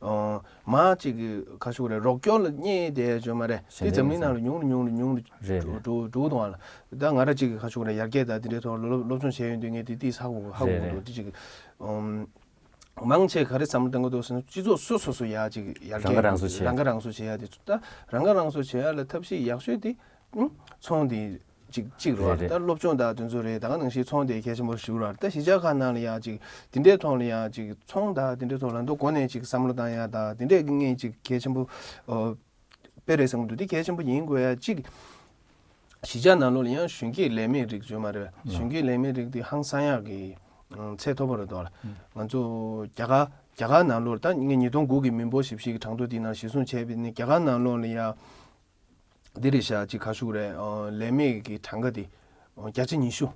ཨ། མ་ཅིག་ག་རེ་ཞུ་དགོས་རེད། རོགས་སྐྱོར་ལ་བསྙད་བསྡད་ཡ་ཅིག་ཡོད་མ་རེད། དེ་འཛམ་གླིང་ནང་ལ་ཉུང་རུ་ཉུང་རུ་ཉུང་རུ་རེད་རེད། འགྲོ་འགྲོ་འགྲོ་གི་འདུག་ཨ་ལ། ད་ང་ར་ཅིག་ག་རེ་ཞུ་དགོས་རེད། ཡར་རྒྱས་དང་དེ་འདྲའི་ཐོག་ལ་སློབ་སློབ་སྦྱོང་བྱས་ཡོང་དུས་ངས་དེ་ཏིས་ཧ་གོ་ཧ་གོ་རེད་གི་འདུག་རེད། དེ་ཅིག་ཨམ། མང་ཆེ་ག་རེ་བསམ་བློ་གཏོང་གི་འདུག་ཟེར་ན། སྤྱི་ཚོགས་སོ་སོ་སོ་ཡ་ཅིག་ཡར་རྒྱས། རང་ཁ་རང་གསོ་བྱེད། རང་ཁ་རང་གསོ་བྱེད་ཡ་དེ་ཚོ། ད་རང་ཁ་རང་གསོ་བྱེད་ཡ་ལ་ཐབས་ཤེས་ཡག་ཤོས་དེ་ཨུམ་ཚོང་དེ་གཅིག་གཅིག་རེད་བ། རེད་རེད། ད་སློབ་སྦྱོང་དང་དེ་ཚོ་རེད། ད་ག་ནང་བཞིན་ཚོང་དེ་གལ་ཆེན་པོ་ཞིག་རེད་བ། ད་གཞིས་ཆགས་ཁག་ནང་ལ་ཡ་ཅིག་དེ་འདྲའི་ཐོག་ལ་ཡ་ཅིག་ཚོང་དང་དེ་འདྲའི་ཐོག་ལ་མདོ་སྒོ་ནས་ཅིག་བསམ་བློ་བཏང་ཡ་དང་དེ་འདྲས་ཀྱི་ངས་ཅིག་གལ་ཆེན་པོ། ཨོ། དཔེ་རེད་བསམ་གྱི་འདུག་དེ་གལ་ཆེན་པོ་ཡིན་དགོས་ཡ་གཅིག་གཞིས་ཆགས་ནང་ལོགས་ལ་ཡང་གཞོན་སྐྱེས་ལས་མེད་རིགས་ཡོད་མ་རེད། གཞོན་སྐྱེས་ལས་མེད་རིགས་དེ་ཧང་སང་ཡག་གི་ཚད་མཐོ་པོ་རེད་འདུག་ལ། ང་ཚོ་རྒྱ་གར་རྒྱ་གར་ནང་ལོགས་ད་ངས་ཉིས་སྟོང་དགུ་གི་མི་འབོར་ཞིབ་བཤེར་གྱི་གྲངས་ཐོ་དེའི་ནང་གཞིར་བཟུང་བྱས་པ་ཡིན་ན། རྒྱ་གར་ནང་ལོགས་ལ་ཡ་འདི་རེད་ཤག་ཅིག་ག་ཞུ་དགོས་རེད། ལས་མེད་ཀྱི་གྲངས་ཀ་དེ་བརྒྱ་ཆ་ཉི་ཤུ།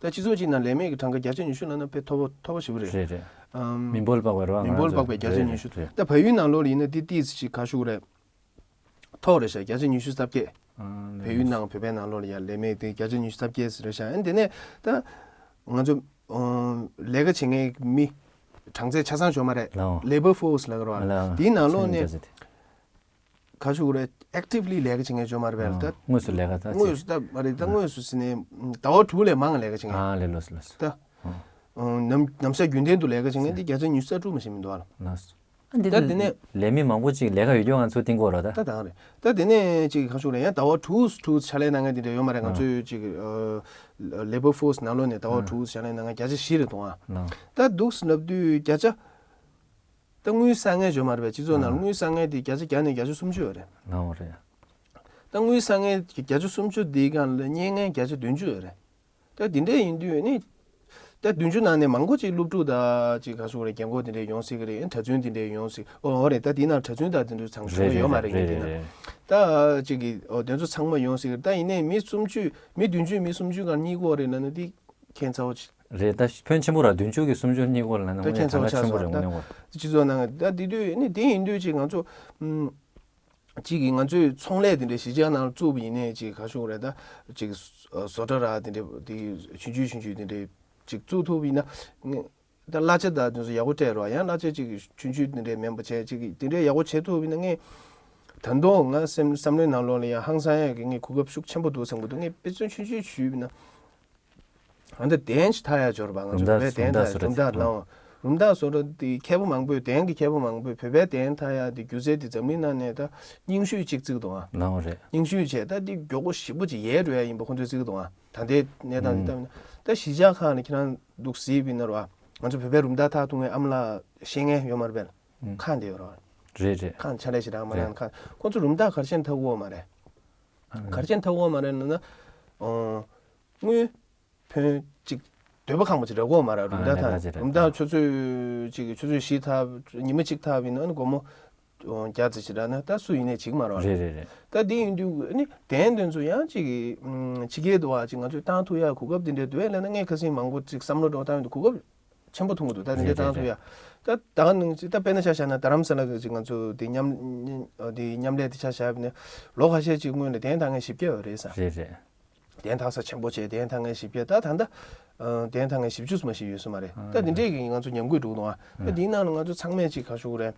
ད་སྤྱི་ཚོགས་གཅིག་ནང་ལས་མེད་ཀྱི་གྲངས་ཀ་བརྒྱ་ཆ་ཉི་ཤུ་ལབ་ན་དཔེ་མཐོ་པོ་མཐོ་པོ་ཞེ་པོ་རེད། རེད་རེད། ཨམ། མི་འབོར་ལ་དཔག་པའི་རོ། མི་འབོར་ལ་དཔག་པའི་བརྒྱ་ཆ་ཉི་ཤུ། རེད་རེད། ད་བལ་ཡུལ་ནང་ལོགས་ལ་ཡིན་ན་འདི་ཏིས་ཅིག་ག་ཞུ་དགོས་རེད། མཐོ་རེད་ཤག་བརྒྱ་ཆ་ཉི་ཤུ་རྩ་བརྒྱད། ཨ། བལ་ཡུལ་ནང་བོད་པའི་ནང་ལོགས་ལ་ཡ་ལས་མེད་དེ་བརྒྱ་ཆ་ཉི་ཤུ་རྩ་བརྒྱད་རེད་ཤག་ཨ་ནི་དེ་ནས་ད་ང་ཚོ་ཨོ་ལས་ཀ་བྱེད་མཁན་མི་གྲངས་ཚད་ཆ་ཚང་ཡོད་མ་རེད། ལའོ། Labour force ལབ་ཀྱི་རེད་བ། ལའོ། དེའི་ནང་ལོགས་ནས་ཆ་ཚང་ཡོད་མ་རེད། ག་ཞུ་དགོས་རེད། actively ལས་ཀ་བྱེད་མཁན་ཡོད་མ་རེད་པས། ད་དངོས་སུ་ལས་ཀ་ད་དངོས་སུ་ད་མ་རེད། ད་དངོས་སུ་ཟེར་ནས་ཟླ་བ་དྲུག་ལས་མང་ལས་ཀ་བྱེད་མཁན། ཨ་ལས། ལོས་ལོས། ད་ཨོ་ནམ་ནམ་ཞག་རྒྱུན་ལྡན་དུ་ལས་ཀ་བྱེད་མཁན་དེ་བརྒྱ་ཆ་ཉི་ཤུ་རྩ་དྲུག་མ་ཞིག་མི་འདུག་ཨ། ལོས། ད་དེ་ནས་ལས་མི་མང་པོ་ཅིག་ལས་ཀ་ཡོད་རྒྱུ་ང་ཚོ་བསྟན་གྱི་རེད་ད། ད་ད་རེད། ད་དེ་ནས་ཅིག་ག་ཞུ་དགོས་རེད། ཡང་ཟླ་བ་དྲུག་དྲུག་ཕྱག་ལས་གནང་མཁན་དེ་འདྲ་ཡོད་མ་རེད། ང་ཚོའི་ཅིག་ཨ་labour force ནང་ལོགས་ནས་ཟླ་བ་དྲུག་ཕྱག་ལས་གནང་མཁན་བརྒྱ་ཆ་བཞི་རེད་འདུག་ཨ། ད་འདུག་ལབ་དུས་བརྒྱ་ཆ། ད་དངུལ་བསགས་མཁན་ཡོད་མ་རེད་པས། སྤྱི་ཚོགས་ནང་ལ་ཨ་དངུལ་བསགས་མཁན་དེ་བརྒྱ་ཆ་བརྒྱ་ནས་བརྒྱ་ཆ་སུམ་ཅུ་ཡོད་རེད། ཨོ་རེད། ད་དངུལ་བསགས་མཁན་བརྒྱ་ཆ་སུམ་ཅུ་དེའི་སྒང་ལ་རྙེད་མཁན་བརྒྱ་ཆ་བདུན་ཅུ་ཡོད་རེད། ད་དེ་འདྲས་ཡིན་དུས་ནི། ད་བདུན་ཅུ་ནང་ནས་མང་པོ་ཅིག་སློབ་ཕྲུག་དང་ཅིག་ག་ཞུ་དགོས་རེད། རྒན་གོག་དེ་འདྲས་ཡོང་སྲིད་ཀྱི་རེད། གྲྭ་བཙུན་དེ་འདྲས་ཡོང་སྲིད། ཨོ་ཨོ་རེད། ད་དེའི་ནང་གྲྭ་བཙུན་དང་དེ་འདྲས་ཚང་མ་ཡོད་མ་རེད་ངས་བལྟས་ན། ད་ཅིག་གི་ཨོ་དེ་ཚོ་ཚང་མ་ཡོང་སྲིད་ཀྱི་རེད། ད་ཡིན་ནའི་མི་སུམ་ཅུ་མི་བདུན་ཅུ་མི་སུམ་ཅུ་སྒང་གཉིས་ཀ་རེད་ལབ་ན་དེ་ཁྱད་མཚར་པོ་ཅིག་རེད། ད་ཕོན་ཆེན་པོ་ར་བདུན་ཅུ་གི་སུམ་ཅུ་གཉིས་ཀ་ལབ་ན་ད་དངོས་ཁྱད་མཚར་པོ་ཆགས་སོང་། ད་ཆེན་པོ་རེད། དངོས་གནས་ད་སྤྱི་ཚོགས་ནང་ད་དེ་དུས་ནི་དེ་ཡིན་དུས་ཅིག་ང་ཚོ་ཨམ། ཅིག་གིས་ང་ཚོས་ཚོང་ལས་དེ་འདྲའི་གཞིས་ཆགས་ནང་བཙུགས་པ་ཡིན་ནའི་ཅིག་ག་ཞུ་དགོས་རེད། ད་ཅིག་བཟོ་གྲྭ་ར་དེ་འདྲའི་དེ་ཆུང་ཆུང་ཆུང་ཆུང་དེ་འདྲའི་ཅིག་བཙུགས་ཐུབ་པ་ཡིན་ན། ད་གླ་ཆ་དང་དེ་ཚོ་ཡག་པོ་སྤྲད་རོགས། ཡང་གླ་ཆ་ཅིག་ཆུང་ཆུང་དེ་འདྲའི་མིན་པ་བྱས་ཅིག་དེ་འདྲའི་ཡག་པོ་བྱེད་ཐུབ་པ་ཡིན་ན། ངས་ད་དུང་ང་སེམས་བསམ་བློའི་ནང་ལོགས་ལ་ཡང་ཧང་སང་ཡག་གི་ངས་གོ་སྐབས་ཤུགས་ཆེན་པོ་འདུག་བསམ་གྱི་འདུག་ངས་དཔེ་མཚོན་ཆུང་ཆུང་ཞུས་པ་ཡིན་ན། ཨ་འདི་གདན་ཞིག་འཐག་ཡ་འབྱོར་བ། ང་ཚོ་རུམ་བཏགས་བོད་གདན་འཐག་རུམ་བཏགས་རུམ་བཏགས་ལའོ། རུམ་བཏགས་བཟོ་གྲྭ་དེ་མཁས་པ་མང་པོས། གདན་གྱི་མཁས་པ་མང་པོས་བོད་པའི་གདན་འཐག་ཡ་དེ་སྒྱུ་རྩལ་དེ་འཛམ་གླིང་ནང་ནས་ད་རྙིང་ཤོས་གཅིག་བརྩི་གི་འདུག་ཨ། ལའོ་རེད། རྙིང་ཤོས་བྱས་ད་དེ་མགྱོགས་པོ་ཞེ་པོ་ཅིག་ཡལ་འགྲོ་ཡ་ཡིན་པ་ཁོང་ཚོས་བརྩི་གི་འདུག་ཨ། ད་ལྟའི་གནས་སྟངས་དེ་ལྟ་བ་ཡིན་ན། ད་གཞིས་ཆགས་ཁག་ནས་ཁྱེད་རང་འདུག་གཟིགས་པ་ཡིན་ན་རོ། ང་ཚོ་བོད་པའི་རུམ་བཏགས་འཐག་ཐུབ་མཁན་ཨ་མ་ལགས་ཤེས་མཁན་ཡོད་མ་རེད་པས། ཁག་འདི་ཡོད་རོ། རེད་རེད། ཁག་ཕྱག་ལས་ཞེ་དྲག་མ་གནང་། ཁག་ཁོང་ཚོ་རུམ་བཏགས་ག་རེ་བྱས་ནས་འཐག་གི་ཡོད་མ་རེད། ག་རེ་བྱས་ནས་འཐག་གི་ཡོད་མ་རེད་ལབ་ན། ཨོ། དངུལ་ཕོན་ཅིག་འདོད་པ་ཁེངས་པོ་ཅིག་རག་གི་ཡོད་མ་རེད། རུམ་བཏགས་འཐག་རུམ་བཏགས་ཆུ་ཚོད་ཅིག་ཆུ་ཚོད་བཞི་འཐག་ཉི་མ་གཅིག་འཐག་པ་ཡིན་ན་ཨ་ནི་སྒོར་མོ་བརྒྱ་ཙམ་ཞིག་རག་ན་ད་སུ་ཡིན་ནའི་བྱེད་ཀྱི་མ་རེད། རེད་རེད་རེད། ད་དེ་ཡིན་དུས་ཨ་ནི་གདན་དེ་ཚོ་ཡང་ཅིག་ཕྱི་རྒྱལ་དུ་བ་ཅིག་ང་ཚོས་བཏང་ཐུབ་ཡ་གོ་སྐབས་དེ་འདྲ་འདུག་ལབ་ན། ངས་ཁ་སང་མང་པོ་ཅིག་བསམ་བློ་འདྲ་བཏང་ཡོང་དུས་གོ་སྐབས་ཆེན་པོ་མཐོང་གི་འདུག་ད་དེ་འདྲ་བཏང་ཐུབ་ཡ། ད་ད་ག་ནང་བཞིན་ད་དཔེར་ན་ཆ་བཞག་ན་རྡ་རམ་ས་ལ་གི་ཅིག་ང་ཚོ་དེ་མཉམ་དེ་མཉམ་ལས་དེ་ཆ་བཞག་པ་ཡིན་ན་ལོ་ཁ་ཤས་ཅིག་སྔོན་ལ་གདན་འཐག་མཁན་བཞི་བརྒྱ་ཡོད་རེད་ས། རེད་རེད། གདན་འཐག་ས་ཆེན་པོ་བྱས་གདན་འཐག་མཁན་བཞི་བརྒྱ། ད་ད་ལྟ་གདན་འཐག་མཁན་བཞི་བཅུ་ཙམ་ཞིག་ཡོད་ས་མ་རེད། ད་དེ་འདྲས་ཀྱི་ང་ཚོ་ཉམས་རྒུད་འགྲོ་གི་འདུག་ཨ། ད་དེའི་ནང་ལ་ང་ཚོ་ཚང་མས་ཅིག་ག་ཞུ་དགོས་རེད།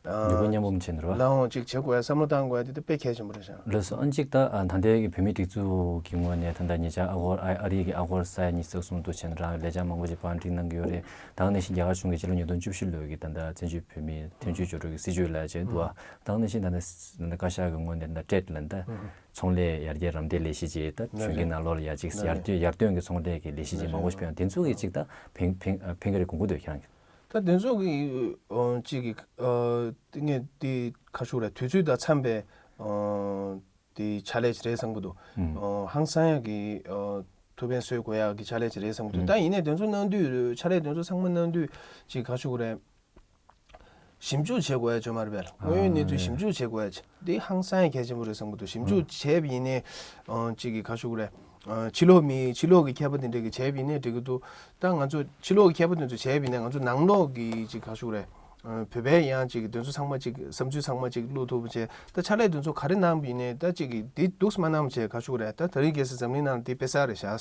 ནུས་པ་མཉམ་སྤུངས་བྱས་ནས་རེད་བ། ལའང་ཅིག་བྱེད་དགོས་ཡ་བསམ་བློ་བཏང་དགོས་ཡ་དེ་ད་དཔེ་གལ་ཆེན་པོ་རེད་ཤག་ལགས་སོ། ཨ་ནི་ཅིག་ད་ད་ལྟའི་གི་བོད་མིའི་སྒྲིག་འཛུགས་ཀྱི་ངོས་ནས་ད་ལྟ་ཉེ་ཆར་ཨ་སྒོར་ཨ་ཨ་རི་གི་ཨ་སྒོར་ས་ཡ་ཉི་ཤུ་རྩ་གསུམ་བསྡུ་བྱས་ནས་རང་ལས་འཆར་མང་པོ་ཞིག་བང་སྒྲིག་གནང་གི་ཡོད་རེད། ད་ག་ནང་བཞིན་རྒྱ་གར་གཞུང་གིས་ཕྱི་ལོ་ཉིས་སྟོང་བཅུ་བཞི་ལོའི་གི་ད་ལྟ་བཙན་བྱོལ་བོད་མིའི་བཙན་བྱོལ་བྱོལ་འགྲོ་གི་སྲིད་བྱུས་ལབ་ཡ་བྱས་འདུག་བ། ད་ག་ནང་བཞིན་ད་ལྟ་བཀའ་ཤག་གི་ངོས་ནས་ད་ཊེཌ་ལབ་ད་ཚོང་ལས་ཡར་རྒྱས་རམ་འདེགས་ལས་གཞི་ཅིག་ད་གཞུང་གི་ནང་ལོགས་ལ་ཡ་ཅིག་ཡར་ཐོན་ཡར་ཐོན་གྱི་ཚོང་ལས་ཀྱི་ལས་གཞི་ཅིག་མང་པོ་ཞིག་ཕེབས་ཡོང་། དེ་ཚོ་གིས་ཅིག་ད་ཕན་ཕན་ཕན་གྱི་རེད་དགོངས་ཀྱི་འདུག་ཁྱེད་རང་གིས། ད་དེ་ཚོ་གི་ཨོ་གཅིག་གི་ཨོ་ངས་དེ་ག་ཞུ་རེད། དུས་ཚོད་དང་འཚམས་པའི་ཨོ་དེ་ཕྱག་ལས་ཅིག་རེད་བསམ་གྱི་འདུག་ཨོ་ཧང་སང་ཡག་གི་ཨོ་ཐུགས་ཕན་གསོས་དགོས་ཡག་གི་ཕྱག་ལས་ཅིག་རེད་བསམ་གྱི་འདུག་ད་ཡིན་ནའི་དེ་ཚོ་གནང་དུས་ཕྱག་ལས་དེ་ཚོ་ཚང་མ་གནང་དུས་ཅིག་ག་ཞུ་དགོས་རེད། ཞིབ་འཇུག་བྱེད་དགོས་ཡ་ཅིག་ཡོད་མ་རེད་པས། དངོས་ཡོད་གནས་ཚུལ་ཞིབ་འཇུག་བྱེད་དགོས་ཡ་ཅིག་འདི་ཧང་སང་ཡ་གལ་ཆེན་པོ་རེད་བསམ་གྱི་འདུག་ཞིབ་འཇུག་བྱས་པ་ཡིན་ནའི་ཨོ་གཅིག་གི་ག་ཞུ་དགོས་རེད། ཕྱི་ལོགས་མི་ཕྱི་ལོགས་ཀྱི་མཁས་པ་དེ་འདྲས་ཀྱིས་བྱས་པ་ཡིན་ནའི་འགྲིག་གི་འདུག་ད་ང་ཚོ་ཕྱི་ལོགས་ཀྱི་མཁས་པ་དེ་ཚོ་བྱས་པ་ཡིན་ནའི་ང་ཚོ་ནང་ལོགས་ཀྱི་གཅིག་ག་ཞུ་དགོས་རེད། བོད་པའི་ཡང་གཅིག་གི་དེ་ཚོ་ཚང་མ་གཅིག་བསམ་ཚུལ་ཚང་མ་གཅིག་བླུག་ཐུབ་པ་བྱས། ད་ཕྱག་ལས་དེ་ཚོ་ག་རེ་གནང་པ་ཡིན་ནའི་ད་གཅིག་གི་འདི་འདུག་སེ་མ་གནང་བ་བྱས་ག་ཞུ་དགོས་རེད། ད་དེ་རིང་ཁ་སང་འཛམ་གླིང་ནང་ལ་འདི་དཔེ་གསར་རེད་ཤག་ཨ་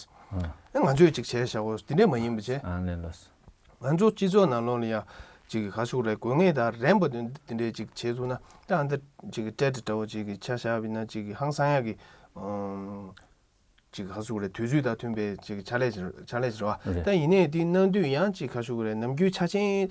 ང་ཚོས་གཅིག་བྱས་བཞག་གོ་དེ་འདྲས་མ་ཡིན་པ་བྱས། ཨ་ལས་ལོས། ང་ཚོ་སྤྱི་ཚོགས་ནང་ལོགས་ལ་ཡ་ཅིག་གི་ག་ཞུ་དགོས་རེད། དགོས་ངེས་དང་རན་པ་དེ་འདྲས་ཅིག་བྱས་ཚུགས་ན་ད་ཨ་འདི་ཅིག་གི་ཊེཌ་འདྲ་བོ་ཅིག་གི་ཆ་བཞག་པ་ཡིན་ན་ཅིག་གི་ཧང་སང་ཡག་གི་ཨམ་ཅིག་ག་ཞུ་དགོས་རེད། དུས་ཚོད་དང་མཐུན་པའི་ཅིག་ཕྱག་ལས་ཅིག་ཕྱག་ལས་ཅིག་རེད་བ། རེད། ད་ཡིན་ནའི་དེ་གནང་དུས་ཡང་ཅིག་ག་ཞུ་དགོས་རེད། ནམ་རྒྱུན་ཆ་ཆེན་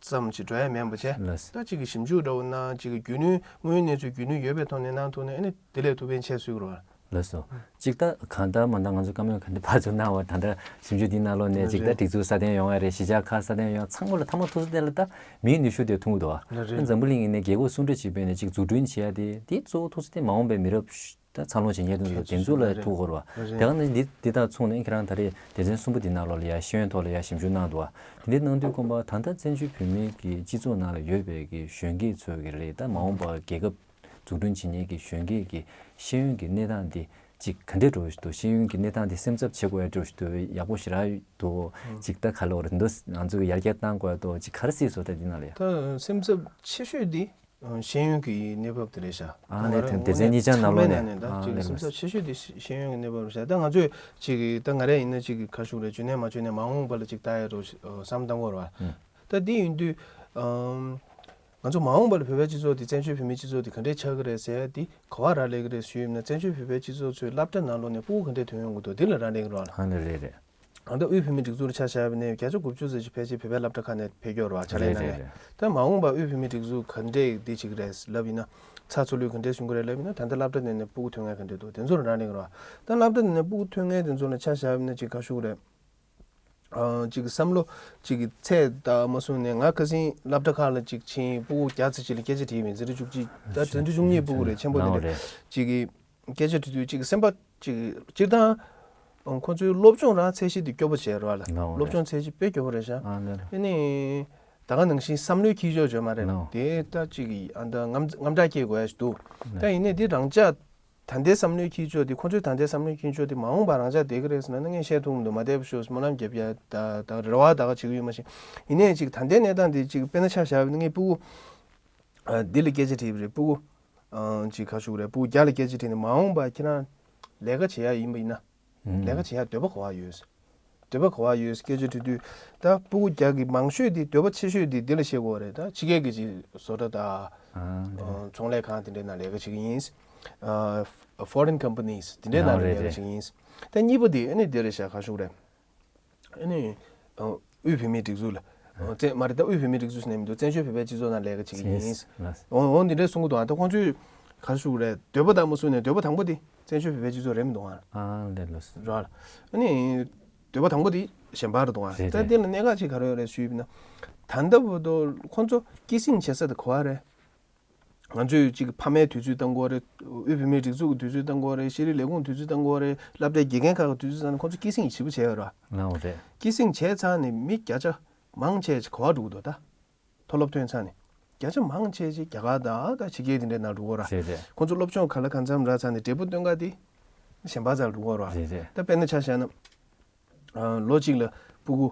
ཙམ་ཅིག་འགྲོ་ཡ་མེད་པ་བྱས། ལགས་སོ། ད་ཅིག་གི་ཞིབ་འཇུག་འདྲ་བོ་གནང་། ཅིག་གི་རྒྱུས་ལོན། དངོས་ཡོད་གནས་ཚུལ་རྒྱུས་ལོན་ཡོད་པའི་ཐོག་ནས་གནང་ཐུབ་ན་ཨ་ནི་དེ་ལས་ཐུགས་ཕན་ཆེ་གསུང་གི་རེད་བ། ལགས་སོ། གཅིག་ད་གང་ལྟར་མ་ལྟར་ང་ཚོ་བཀའ་མོལ་ག་འདྲ་ཕར་ཚུར་གནང་བ། ད་ལྟ་ཞིབ་འཇུག་འདི་ནང་ལོགས་ནས་ཅིག་ད་རེད། སྒྲིག་འཛུགས་སྲ་བརྟན་ཡོང་ཡ་རེད། གཞིས་ཆགས་ཁག་སྲ་བརྟན་ཡོང་ཡ། ཚང་མ་ལ་ཐ་མ་ཐུག་ས་དེ་ལ་ད་མིའི་ནུས་ཤུགས་དེ་ཐོན་གི་འདུག་བ། རེད། ད་འཛམ་བུ་གླིང་ཡིན་ནའི་རྒྱལ་ཁབ་གསུམ་བགྲོད་བྱས་པ་ཡིན་ནའི་ཅིག་འཛུགས་སྐྲུན་བྱེད་ཡ་དེ། དེ་གཙོ་བོ་ཐུག་ས་དེ་མ་འོངས་པའི་མི་རབས་ད་འཚར་ལོངས་བྱེད་མཁན་དེ་ཚོ། དེ་ཚོ་ལ་ཐུག་དགོས་རེད་བ། རེད། དེ་ག་ནང་བཞིན་འདི་འདི་དང་མཚུངས་ནས་ཁྱེད་རང་ད་རེས་སྡེ་ཚན་གསུམ་པོ་འདི་ནང་ལོགས་ལ་ཡ་ཤེས་ཡོན་ཐོག་ལ་ཡ་ཞིབ་འཇུག་གནང་འདུག་བ། དེ་འདྲའི་གནང་དུས་ཁོམ་པ་ད་ལྟ་བཙན་བྱོལ་བོད་མིའི་གི་སྤྱི་ཚོགས་ནང་ལ་ཡོད་པའི་གི་གཞོན་སྐྱེས་ཚོའི་གི་རེད། ད་མ་འོངས་པ་རྒྱལ་ཁབ་འཛུགས་སྐྲུན་བྱེད་མཁན་གྱི་གཞོན་སྐྱེས་ཀྱི་ཤེས་ཡོན་གྱི་གནས་སྟངས་འདི་ཅིག་ག་འདྲས་འགྲོ་བཞིན་འདུག་ཤེས་ཡོན་གྱི་གནས་སྟངས་འདི་སེམས་འཚབ་བྱེད་དགོས་ཡ་འགྲོ་བཞིན་འདུག་ཡག་པོ་ཞེ་དྲག་འདུག་ཅིག་ད་ག་ལོར་འདུག་ང་ཚོ་གི་ཡར་རྒྱས་གཏང་དགོས་ཡ་འདུག་ཅིག་ག་རེ་སྲིད་བཟོ་ལྟ་འདི་ནང་ལ་ཡ། ད་སེམས་འཚབ་ཆེ་ཤོས་འདི་ཤེས་ཡོན་གྱི་གནས་བབ་དེ་རེད་ཤག་ཨ་ད་ང་རང་དངོས་གནས་སྡེ་ཚན་གཉིས་ཆ་ནང་ཚང་མའི་ལོགས་ནས་ནང་ནས་ད་ཨ་ཅིག་ལས་སེམས་འཚབ་ཆེ་ཤོས་དེ་ཤེས་ཡོན་གྱི་གནས་བབ་རེད་ཤག་ད་ང་ཚོས་ཅིག་ད་ང་རང་ཡིན་ན་ཅིག་ག་ཞུ་རེད། རྗེས་ནས་མ་བྱོན་ནས་མ་འོངས་པ་ལ་ཅིག་ལྟ་ཡ་རོ་བསམ་བཏང་དགོས་རེད་བ། ད་འདི་ཡིན་དུས་ཨམ། ང་ཚོ་མ་འོངས་པ་ལ་བོད་པའི་སྤྱི་ཚོགས་འདི་བཙན་བྱོལ་བོད་མིའི་སྤྱི་ཚོགས་འདི་ག་འདྲས་ཆགས་ཀྱི་རེད་ཟེར་ཡ་འདི་ག་བ་རག་ལས་ཀྱི་རེད་ཞུས་ཡིན་ན། བཙན་བྱོལ་བོད་པའི་སྤྱི་ཚོགས་ཚོའི་སློབ་གྲྭ་ནང་ལོགས་ནས་ཕྲུ་གུ་ག་འདྲས་ཐོན་ཡོང་གི་འདུག་འདི་ལ་རག་ལས་ཀྱི་རེད་བ། ཨ་ནི་རེད་རེད། ཨ་ད་དབུས་བོད་མིའི་སྒྲིག་འཛུགས་ལ་ཆ་བཞག་པ་ཡིན་ན་བརྒྱ་ཆ་དགུ་བཅུ་ཙམ་ཞིག་ཕལ་ཆེར་བོད་པའི་སློབ་གྲྭ་ཁག་ནས་ཕེབས་ཀྱི་ཡོད་རེད་བ། ཕྱག་ལས་གནང་མཁན། རེད་རེད་རེད། ད་མ་འོངས་པ་དབུས་བོད་མིའི་སྒྲིག་འཛུགས་ག་འདྲས་འདི་བྱེད་ཀྱི་རེད་ལབ་ཡིན་ན། ཚགས་ཚུད་ལུགས་ག་འདྲས་བཟུང་གི་རེད་ལབ་ཡིན་ན། ད་ལྟ་སློབ་གྲྭ་ནས་ནས་ཕྲུ་གུ་ཐོན་མཁན་ག་འདྲས་འདུག་དེ་ཚོ་ལ་རག་ལས་ཀྱི་རེད་བ། ད་སློབ་གྲྭ་ནས་ནས་ཕྲུ་གུ་ཐོན་མཁན་དེ་ཚོ་ལ་ཆ་བཞག་པ་ཡིན་ན་ཅིག་ག་ཞུ་དགོས་རེད། ཨ་ཅིག་བསམ་བློ་ཅིག་གི་ཚད་ད་མ་བཟུང་ནས། ང་ཁ་སང་སློབ་གྲྭ་ཁག་ལ་ཅིག་ཕྱིན། ཕྲུ་གུ་བརྒྱ་ཙམ་ཅིག་ལ་སྐད་ཆ་དྲིས་པ་ཡིན། འཛིན་གྲྭ་བཅུ་གཅིག་ད་འཛིན་གྲྭ་བཅུ་གཉིས་ཕྲུ་གུ་རེད། ཆེན་པོ་དེ་ལའོ་འདྲས་རེད། ཅིག་གི་སྐད་ཆ་དྲིས་དུས་ཅིག་སེམས་པ་ཅིག་སྤྱིར་བཏང་ཁོང་ཚོའི་སློབ་སྦྱོང་རང་ཚད་གཞི་དེ་སྐྱོ་པོ་བྱས་རེད་བ་ལ། ལའོ་སློབ་སྦྱོང་རེད། ཚད་གཞི་དཔེ་སྐྱོ་པོ་རེད་ཤག་ཨ་ལེ། ཨ་ནི་ད་ག་ནང་བཞིན་བསམ་བློའི་འཁྱེར་ཕྱོགས་བརྗོད་མ་རེད། ལའོ་དེ་ད་ཅིག་ཨ་ད་དངངས་དངངས་སྐྲག་སྐྱེ་དགོས་ཡ་ཞིག་འདུག་ད་ཡིན་ནའི་འདི་རང་ཅག་ད་ལྟའི་བསམ་བློའི་འཁྱེར་ཕྱོགས་དེ། ཁོ་ཚོའི་ད་ལྟའི་བསམ་བློའི་འཁྱེར་ཕྱོགས་དེ་མ་འོངས་པ་རང་ཅག་བསྡད་ཀྱི་རེད་ཟེར་ན་ངས་བཤད་ཐུབ་མི་འདུག་མ་བསྡད་པ་ཤོག་སྨོན་ལམ་རྒྱབ་ཡ་ད་ད་རེ་བ་ད་ག་བྱེད་ཀྱི་ཡོད་མ་ཤེས། ཡིན་ནའི་ཅིག་ད་ལྟའི་གནས་སྟངས་དེ་ཅིག་དཔེར་ན་ཆ་བཞག་པ་ཡིན་ན། ངས་ཕྲུ་གུ་ཨ་འདི་ལ་སྐད་ཆ་དྲིས་པ་རེད། ཕྲུ་གུ་ཨ་ཅིག་ག་ཞུ་དགོས་རེད། ཕྲུ་གུ་བརྒྱ་ལ་སྐད་ཆ་དྲིས་ནས་མ་འོངས་པ་ཁྱེད་རང་ལས་ཀ་བྱེད་ཡ་ཡིན་པ་ཡིན་ན། ཨུམ། ལས་ཀ་བྱེད་ཡ་འདོད་པ་ག་བ་ཡོད། འདོད་པ་ག་བ་ཡོད་སྐད་ཆ་དྲིས་དུས། ད་ཕྲུ་གུ་བརྒྱ་གི་མང་ཤོས་དེ། འདོད་པ་ཆེ་ཤོས་དེ་འདི་ལ་བཤད་དགོས་རེད། ད་ཕྱི་རྒྱལ་གྱི་ཅིག་བཟོ་གྲྭ་དང་། ཨ་འདི་ཨ་ཚོང་ལས་ཁང་དེ་འདྲའི་ནང་ལས་ཀ་བྱེད་ཀྱི་ཡིན། ཨ་foreign companies དེ་འདྲའི་ནང་ལ་ལས་ཀ་བྱེད་ཀྱི་ཡིན། ད་གཉིས་པ་དེ་ཨ་ནི་འདི་རེད་ཤག་ག་ཞུ་དགོས་རེད། ཨ་ནི་ཨ་དབུས་བོད་མིའི་སྒྲིག་འཛུགས་ལ། ཨ་བཙན་མ་རེད། ད་དབུས་བོད་མིའི་སྒྲིག་འཛུགས་ཟེར་ནས་མི་འདུག་བཙན་བྱོལ་བོད་པའི་སྤྱི་ཚོགས་ནང་ལས་ཀ་བྱེད་ཀྱི་ཡིན། ཡིན། ལགས། འོ་འོ་འདི་འདྲའི་གསུང་གི་འདུག་ཨ་ད་ཁོང་ཚོས་ག་ཞུ་དགོས་རེད། འདོད་པ་དང་མ་གསུངས་ནས། འདོད་པ་དང་པོ་དེ་བཙན་བྱོལ་བོད་པའི་སྤྱི་ཚོགས་རེད་མི་འདུག་ཨ། ཨ་ལས་ལགས་སོ། རེད་བ། ཨ་ནི་འདོད་པ་དང་པོ་དེ་གཞན་པ་རེད་འདུག་ཨ། རེད་ད་རེད། འདི་ལ་གནད་འགག་ཅིག་ག་རེ་ཡོད་རེད་ཞུས་པ་ཡིན་ན། ད་ལྟ་བར་དུ་ཁོང་ཚོ་སྐྱེད་སྲིང་བྱེད་ས་དེ་ག་བ་རེད། ང་ཚོས་ཅིག་ཕ་མའི་དུས་ཚོད་བཏང་གི་ཡོད་རེད། དབུས་བོད་མིའི་སྒྲིག་འཛུགས་ཀྱི་དུས་ཚོད་བཏང་གི་ཡོད་རེད། ཤེས་རིག་ལས་ཁུངས་དུས་ཚོད་བཏང་གི་ཡོད་རེད། སློབ་གྲྭའི་དགེ་རྒན་ཁག་གི་དུས་ཚོད་བཏང་ནས་ཁོང་ཚོ་སྐྱེད་སྲིང་བྱེད་པོ་བྱས་ཡོད་རེད། ལའོ་རེད། སྐྱེད་སྲིང་བྱས་ཚར་ནས་མི་བརྒྱ་ཆ་མང་ཆེ་ཅིག་ག་བ་འགྲོ་གི་འདུག་ད་མཐོ་སློབ་ཐོན་ཚར་ནས་བརྒྱ་ཆ་མང་ཆེ་ཅིག་རྒྱ་གར་དང་ད་ཕྱི་རྒྱལ་དེ་འདྲའི་ནང་འགྲོ་གི་ཡོད་རེད། རེད་རེད། ཁོང་ཚོ་སློབ་སྦྱོང་ག་ལ་གང་འཚམ་རག་ཚར་ནས་འབྲས་བུ་སྟོན་ག་དེ་གཞན་པ་ཚོར་འགྲོ་གི་ཡོད་རེད། རེད་རེད། ད་དཔེར་ན་ཆ་བཞག་ན། ཨ་ལོ་གཅིག་ལ་ཕྲུ་གུ་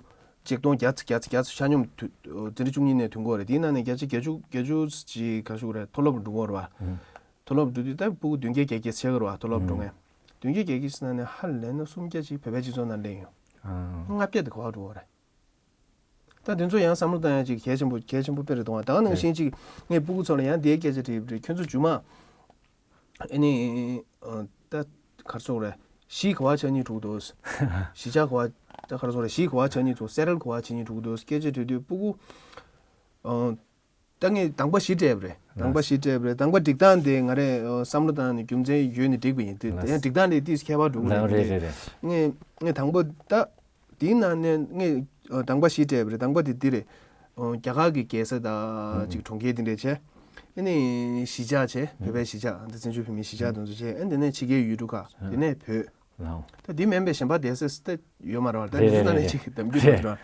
ཆིག་སྟོང་བརྒྱ་ཙམ་བརྒྱ་ཙམ་བརྒྱ་ཙམ་ཆ་སྙོམས་དུ་འཛིན་གྲྭ་བཅུ་གཉིས་ནས་ཐོན་གྱི་ཡོད་རེད། དེའི་ནང་ནས་བརྒྱ་ཆ་བརྒྱད་ཅུ་བརྒྱད་ཅུ་ཅིག་ག་ཞུ་དགོས་རེད། མཐོ་སློབ་ལ་འགྲོ་གི་ཡོད་རེད་བ། ཨུ། མཐོ་སློབ་འགྲོ་དུས་ད་ཕྲུ་གུ་བདུན་བརྒྱ་བརྒྱད་བརྒྱ་ཆགས་ཀྱི་རེད་བ། མཐོ་སློབ་འགྲོ་མཁན། ཨུ། བདུན་བརྒྱ་བརྒྱད་བརྒྱ་ཞིག་ནང་ནས་ཧ་ལས་ན་སུམ་བརྒྱ་ཅིག་བོད་པའི་སྤྱི་ཚོགས་ནང་སླེབས་ཡོང་། ཨ། ལྔ་བརྒྱ་དེ་ག་པར་འགྲོ་གི་རེད། ད་དེ་ཚོ་ཡང་བསམ་བློ་བཏང་ཡ་ཅིག་གལ་ཆེན་པོ་གལ་ཆེན་པོ་དཔེ་རེད་འདུག་བ། ད་ག་ནང་བཞིན་ཅིག་ངས་ཕྲུ་གུ་ཚོ་ལ་ཡང་དེའི་སྐད་ཆ་དྲིས་པ་རེད། ཁྱོད་ཚོ་རྒྱུན་མ། ཨ་ནི་ཨ་ད་ག་རེ་ཟེར་དགོས་རེད། གཞིས་ག་པར་ཆགས་སྙིང་བྲོ་གི་འདུག་གཞིས་ཆགས་ག་པར། ད་ག་རེ་ཟེར་དགོས་རེད། གཞིས་ག་པར་ཆགས་སྙིང་བྲོ། སེ་རལ་ག་པར་ཆགས་སྙིང་བྲོ་གི་འདུག་སྐད་ཆ་དྲིས་དུས་ཕྲུ་གུ། ཨ་ད་ངས་གདམ་ག་བཞི་སྤྲད་པ་རེད། གདམ་ག་བཞི་སྤྲད་པ་རེད། གདམ་ག་སྒྲིག་སྟངས་དེ་ང་རས་ཨ་བསམ་བློ་བཏང་ནས་རྒྱུ་མཚན་ཡོད་ནས་བསྒྲིགས་པ་ཡིན། དེ་ཡང་སྒྲིག་སྟངས་དེ་ཏིས་ཁྱད་པར་འགྲོ་གི་རེད། རེད་རེད་རེད། ངས་ངས་དང་པོ་ད། དེའི་ནང་ནས་ངས་ཨ་གདམ་ག་བཞི་སྤྲད་པ་རེད། གདམ་ག་དེ་འདི་རེད། ཨ་རྒྱ་གར་གྱི་རྒྱལ་ས་དང་ཅིག་གྲོང་ཁྱེར་དེ་འདྲས་བྱས། ཨ་ནི་གཞིས་ཆགས་བྱས། བོད་པའི་གཞིས་ཆགས། ཨ་ནི་བཙན་བྱོལ་བོད་མིའི་གཞིས་ཆགས་དེ་ཚོ་བྱས། ཨ་ནི་དེ་ནས་ཕྱི་རྒྱལ་ཡུལ་གྲུ་ཁག་དེ་ནས་བོད། ལའོ། ད་དེ་མིན་པའི་གཞན་པ་བསྡད་ས་ད་ཡོད་མ་རེད་བ། ད་རེད་དེ་ཚོ་རེད་ནང་ནས་རེད་ཅིག་གདམ་རྒྱུ་རེད།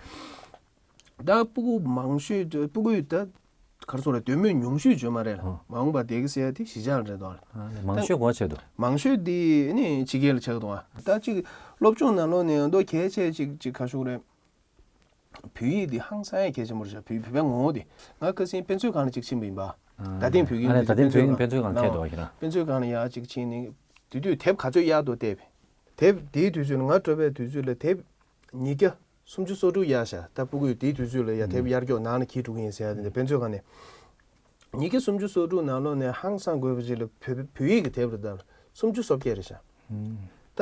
ད་ཕྲུ་གུ་མང་ཤོས་ཕྲུ་གུས་ད། ག་རེ་ཟེར་དགོས་རེད། འདོད་མོས་ཉུང་ཤོས་བརྗོད་མ་རེད། ཨ། མ་འོངས་པ་བསྡད་ཀྱི་ཟེར་ཡ་དེ་གཞིས་ཆགས་རེད་དོ། ཨ་ནི་མང་ཤོས་ག་པར་ཆགས་འདུག་མང་ཤོས་དེ་ནི་ཕྱི་རྒྱལ་ལ་ཆགས་འདུག་ཨ། ད་ཅིག་སློབ་སྦྱོང་ནང་ལོགས་ནས་མདོ་གལ་ཆེ་ཅིག་ཅིག་ག་རེ་ཟེར་དགོས་རེད། བོད་ཡིག་དེ་ཧང་སང་ཡ་གལ་ཆེན་པོ་རེད་ཤག་བོད་བོད་པའི་ངོ་བོ་དེ། ང་ཁ་སང་དཔེ་མཛོད་ཁང་ལ་ཅིག་ཕྱིན་པ་ཡིན་པ། ཨ། ད་ཐེངས་བོད་ཡིག་ཨ་ནི་ད་ཐེངས་བོད་ཡིག་དཔེ་མཛོད་ཁང་ལ་ཕེབས་འདུག་ཁྱེད་རང་། དཔེ་མཛོད་ཁང་ལ་ཡ་ཅིག་ཕྱིན་ནས་དེ་དུས་དེབ་ག་ཚོད་གཡར་འདུག་བལྟས་པས། དེབ་དེའི་དུས་ཚོད་ལ་ང་སྤྲོད་པའི་དུས་ཚོད་ལ་དེབ་ཉིས་བརྒྱ་སུམ་ཅུ་སོ་དྲུག་གཡར་ཤག་ད་ཕྲུ་གུས་དེའི་དུས་ཚོད་ལ་ཡ་དེབ་གཡར་ཀྱོག་ནང་ལ་འཁྱེར་འགྲོ་གི་ཡིན་ཟེར་ཡ་དེ་འདྲ་དཔེ་མཛོད་ཁང་ནས། ཉིས་བརྒྱ་སུམ་ཅུ་སོ་དྲུག་ནང་ལོགས་ནས་ཧང་སང་དགོས་པ་ཅིག་ལ་བོད་བོད་ཡིག་གི་དེབ་རེད་ད། སུམ་ཅུ་སོ་བརྒྱད་རེད་ཤག་ད་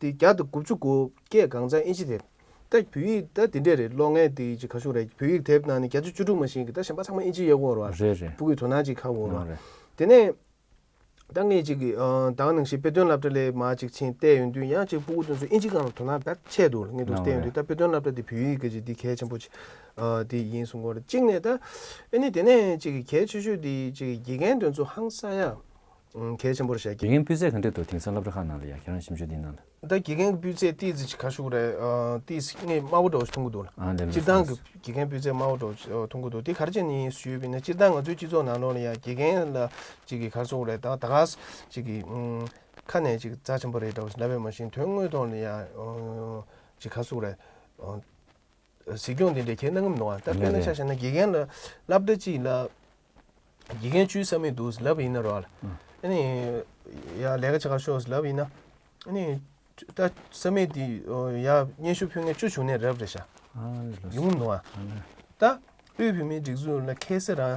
དེ་བརྒྱ་དང་དགུ་བཅུ་གོ་བརྒྱད་གང་ཚང་ཨིན་ཇི་དེབ། ད་བོད་ཡིག་ད་དེ་འདྲས་རེད། ཀློག་མཁན་དེ་ཅིག་ག་ཞུ་རེད། བོད་ཡིག་དེབ་ནང་ནས་བརྒྱ་ཆ་བཅུ་དྲུག་མ་ཞིག་གི་ད་གཞན་པ་ཚང་མ་ཨིན་ཇི་ཡག་པོ་རེད་བ། རེད་རེད། ཕྲུ་གུའི་དོ་སྣང་ཅིག་ཁག་པོ་རེད་བ། རེད། དེ་ནས་ད་ངས་ཅིག་གི་ཨ་ད་ག་ནང་བཞིན་དཔེ་སྟོན་སློབ་གྲྭ་ལ་མར་ཅིག་ཕྱིན་བལྟས་ཡོང་དུས་ཡང་ཅིག་ཕྲུ་གུ་དེ་ཚོ་ཨིན་ཇི་སྒང་ལ་དོ་སྣང་རྦད་ཆེ་འདུག་ལ། ངས་འདུག་བལྟས་ཡོང་དུས་ད་དཔེ་སྟོན་སློབ་གྲྭ་དེ་བོད་ཡིག་གི་ཅིག་དེ་གལ་ཆེན་པོ་ཅིག་ཨ་དེ་ཡིན་གསུང་གི་ཡོད་རེད། གཅིག་ནས་ད་ཨ་ནི་དེ་ནས་ཅིག་གི་གལ་ཆེ་ཤོས་དེ་ཅིག་དགེ་རྒན་དེ་ཚོ་ཧང་སང་ཡ་ཨ་གལ་ཆེན་པོ་རེད་ཤག་དགེ་རྒན་སྤུས་ཚད་ག་འདྲས་འདུག་དེང་སང་སློབ་གྲྭ་ཁག་ནང་ལ་ཡ་ཁྱེད་རང་ཞིབ་འཇུག་འདི་ནང་ལ། ད་དགེ་རྒན་གྱི་སྤུས་ཚད་ཏོག་ཙམ་ཅིག་ག་ཞུ་དགོས་རེད། ཨ་ཏོག་ཙམ་ངས་དམའ་པོ་འདྲ་བོ་ཞིག་མཐོང་གི་འདུག་ལ། ཨ་ལེ་ལེ། སྤྱིར་བཏང་གི་དགེ་རྒན་སྤུས་ཚད་དམའ་པོ་འདྲ་བོ་ཞིག་མཐོང་གི་འདུག་དེ་ག་རེ་བྱས་ནས་ཡིན་ཞུས་པ་ཡིན་ན། སྤྱིར་བཏང་ང་ཚོའི་སྤྱི་ཚོགས་ནང་ལོགས་ལ་ཡ་དགེ་རྒན་ལ་ཅིག་གི་ག་རེ་ཟེར་དགོས་རེད། ད་ད་ག་ཅིག་གི་ཨུམ་ཁ་ནས་ཅིག་རྩ་ཆེན་པོ་རེད་འདྲ་བོ་ཞིག་ལབ་པ་ཡིན་ན། དོན་དངོས་ཐོག་ལ་ཡ་ཨོ་ཅིག་ག་རེ་ཟེར་དགོས་རེད། ཨོ་གཟིགས་སྐྱོང་དེ་འདྲའི་གལ་གནང་གི་མི་འདུག་ཨ། ད་དཔེར་ན་ཆ་བཞག་ན་དགེ་རྒན་ལ་སློབ་གྲྭ་གཅིག་ལ་དགེ་རྒན་བཅུའི་ས་མིག་འདུག་ལབ་ཡིན་ན་རོ། ཨ་ནི་ཡ་ལས་ཀ་བྱེད་ག་ཤོག་ལབ་ཡིན་ན། ཨ་ནི་ད་ས་མིག་དེ་ཡ་སྙན་ཞུ་ཕུལ་མཁན་བཅུ་བྱུང་ནས་རབ་རེད་ཤག་ཨ་ལེ་ལོ། ཡོང་གི་མི་འདུག་ཨ། ཨ་ལེ། ད་དབུས་བོད་མིའི་སྒྲིག་འཛུགས་ལ་ཁ་སང་རང་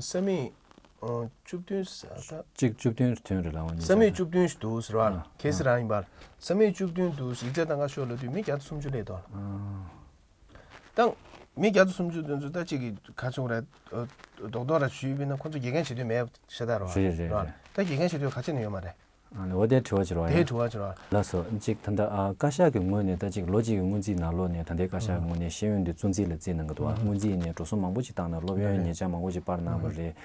ས་མིག་བཅུ་བདུན་ས་ད་གཅིག་བཅུ་བདུན་ཐོན་རེད་ལ། འོ་ཉི་ས་མིག་བཅུ་བདུན་ཞིག་འདུག་ཟེར་བ་ལ། ཨ་ཁ་སང་རང་ཡིན་པ་ལ། ས་མིག་བཅུ་བདུན་འདུག་ཡིག་ཚད་བཏང་ག་ཤོག་ལབ་དུས་མི་བརྒྱ་དང་སུམ་ཅུ་སླེབས་འདུག་ལ། ཨ། ད་མི་བརྒྱ་དང་སུམ་ཅུ་དེ་ཚོ་ད་གཅིག་གི་ག་རེ་ཟེར་དགོས་རེད། ཨ་རྡོག་རྡོག་ར་ཞུས་པ་ཡིན་ན་ཁོང་ཚོ་དགེ་རྒན་བྱེད་འདོད་མེད་ཤ་སྟག་རེད་བ། རེད་རེད་རེད། ད་དགེ་རྒན་བྱེད་འདོད་ག་ཅི་ནས་ཡོད་མ་རེད། ཨ་ནི་འོ་དེ་དྲི་བ་ཅིག་རེད་བ། དེ་ཡ་དྲི་བ་ཅིག་རེད་བ། ལགས་སོ། གཅིག་ད་ལྟ་ཨ་བཀའ་ཤག་གི་ངོས་ནས་ད་གཅིག་ལོ་གཅིག་གི་སྔོན་རྩིས་ནང་ལོགས་ནས་ད་ལྟའི་བཀའ་ཤག་གི་ངོས་ནས་ཤེས་ཡོན་དེ་བཙོན་འཛུལ་ལ་བརྩིས་གནང་གི་འདུག་བ། སྔོན་རྩིས་ནས་འགྲོ་སོང་མང་པོ་ཅིག་བཏང་གནང་། སློབ་ཡོན་ཉེ་ཆར་མང་པོ་ཅིག་སྤར་གནང་བ་རེད།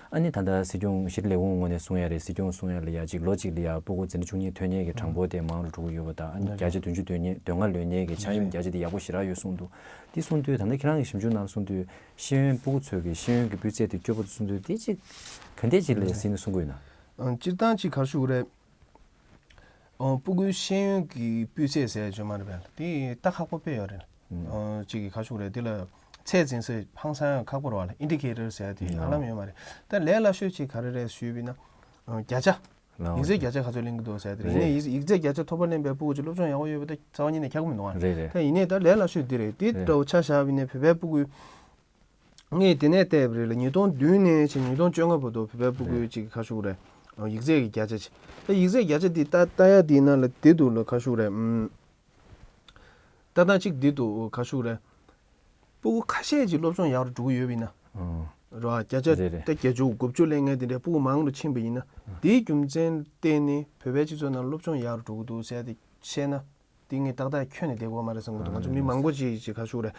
ཨ་ནི་ད་ལྟ་སྲིད་སྐྱོང་གཞི་རིམ་ལས་ཁུངས་ངོས་ནས་གསུང་ཡ་རེད། སྲིད་སྐྱོང་གསུང་ཡ་ལ་ཡ་གཅིག་ལོ་གཅིག་ལ་ཡ་སྤུ་གུ་འཛིན་གྲྭ་བཅུ་གཉིས་ཐོན་མཁན་གྱི་གྲངས་འབོར་དེ་མང་རུ་འགྲོ་གི་ཡོད་པ་དང་། ཨ་ནི་བརྒྱ་ཆ་བདུན་ཅུ་དོན་གཉིས་དོན་ལྔ་ལོན་མཁན་གྱི་ཆ་སྙོམས་བརྒྱ་ཆ་དེ་ཡག་པོ་ཞེ་དྲག་ཡོད་གསུངས་འདུག་དེ་གསུངས་དུས་ད་ལྟ་ཁྱེད་རང་གི་ཞིབ་འཇུག་ནང་གསུངས་དུས་ཤེས་ཡོན་སྤུ་གུ་ཚོ་གི་ཤེས་ཡོན་གྱི་སྤུས་ཚད་དེ་སྐྱོ་པོ་འདུག་གསུངས་དུས་དེ་གཅིག་ག་འདྲས་ཅིག་ལ་ཟིན་ནས་གསུང་གི་ཡོད་ན། ཨང་། སྤྱིར་བཏང་གཅིག་ག་རེ་ཞུ་དགོས་རེད། ཨང་། སྤུ་གུའི་ཤེས་ཡོན་གྱི་སྤུས་ཚད་ཟེར་ཡ་ཅིག་ཡོད་མ་རེད་པས། དེ་ལྟ་ཁག་པོ་དཔེ་ཡོད་རེད། ཨང་། གཅིག་གི་ག་རེ་ཞུ་དགོས་རེད། དེ་ལ་ཚད་འཛིན་ས་ཧང་སང་ཡང་ཁག་པོ་རེད་བ་ལ། ཨིན་ཌི་ཀེ་ཊར་ཟེར་ཡ་དེ་ཧ་ལམ་ཡོད་མ་རེད། ད་ལས་སླ་ཤོས་གཅིག་ག་རེ་རེད་ཞུས་པ་ཡིན་ན། ཨང་། བརྒྱ་ཆ། ཡིག་ཚད་བརྒྱ་ཆ་ག་ཚོད་ལེན་གྱི་འདུག་ཟེར་ཡ་དེ་རེད། ཡིན་ནའི་ཡིག་ཡིག་ཚད་བརྒྱ་ཆ་མཐོ་པོ་ལེན་པའི་སྤུ་གུ་ཅིག་སློབ་སྦྱོང་ཡག་པོ་ཡོད་པ་ད་རྩ་བ་ཉིད་ནས་ཁྱབ་ཀྱི་མི་འདུག་བ། རེད་རེད། ད་ཡིན་ནའི་ད་ལས་སླ་ཤོས་འདི་རེད། དེ་འདྲ་བོ་ཆ་བཞག་པ་ཡིན་ནའི་བོད་པའི་སྤུ་གུ། ངས་དེ་ནས་བལྟས་པ་རེད་ལ། ཉིས་སྟོང་བདུན་ནས་བྱས་ཉིས་སྟོང་བཅོ་ལྔ་བར་དུ་བོད་པའི་སྤུ་གུའི་ཅིག་ག་རེ་ཞུ་དགོས་རེད། ཡིག་ཚད་ཀྱི་བརྒྱ་ཆ་ཅིག་ད་ཡིག་ཚད་བརྒྱ་ཆ་འདི་ལྟ་ལྟ་ཡ་འདི་ནང་ལ་འདི་འདུག་ལ། ག་རེ་ཞུ་དགོས་རེད། ཨུམ། ལྟ་སྟངས་གཅིག་འདི་འདུག་ག་རེ་ཞུ་དགོས་རེད། སྤུ་གུ་ཁ་ཤས་ཅིག་སློབ་སྦྱོང་ཡག་རུ་འགྲོ་གི་ཡོད་པ་ཡིན་ན། ཨང་། རེད་བ། བརྒྱ་ཆ་རེད་རེད། ད་བརྒྱད་ཅུ་དགུ་བཅུ་ལེན་མཁན་དེ་འདྲའི་སྤུ་གུ་མང་རུ་ཕྱིན་པ་ཡིན་ན། ཨང་། དེའི་རྒྱུ་མཚན་བརྟེན་ནས་བོད་པའི་སྤྱི་ཚོགས་ནང་སློབ་སྦྱོང་ཡག་རུ་འགྲོ་གི་འདུག་ཟེར་ཏེ་བཤད་ན། དེ་ངས་ཏག་ཏག་ཁྱོན་ནས་བསྡད་དགོས་མ་རེད་བསམ་གྱི་འདུག་ང་ཚོ་མི་མང་པོ་ཅིག་ཅིག་ག་རེ་ཞུ་དགོས་རེད།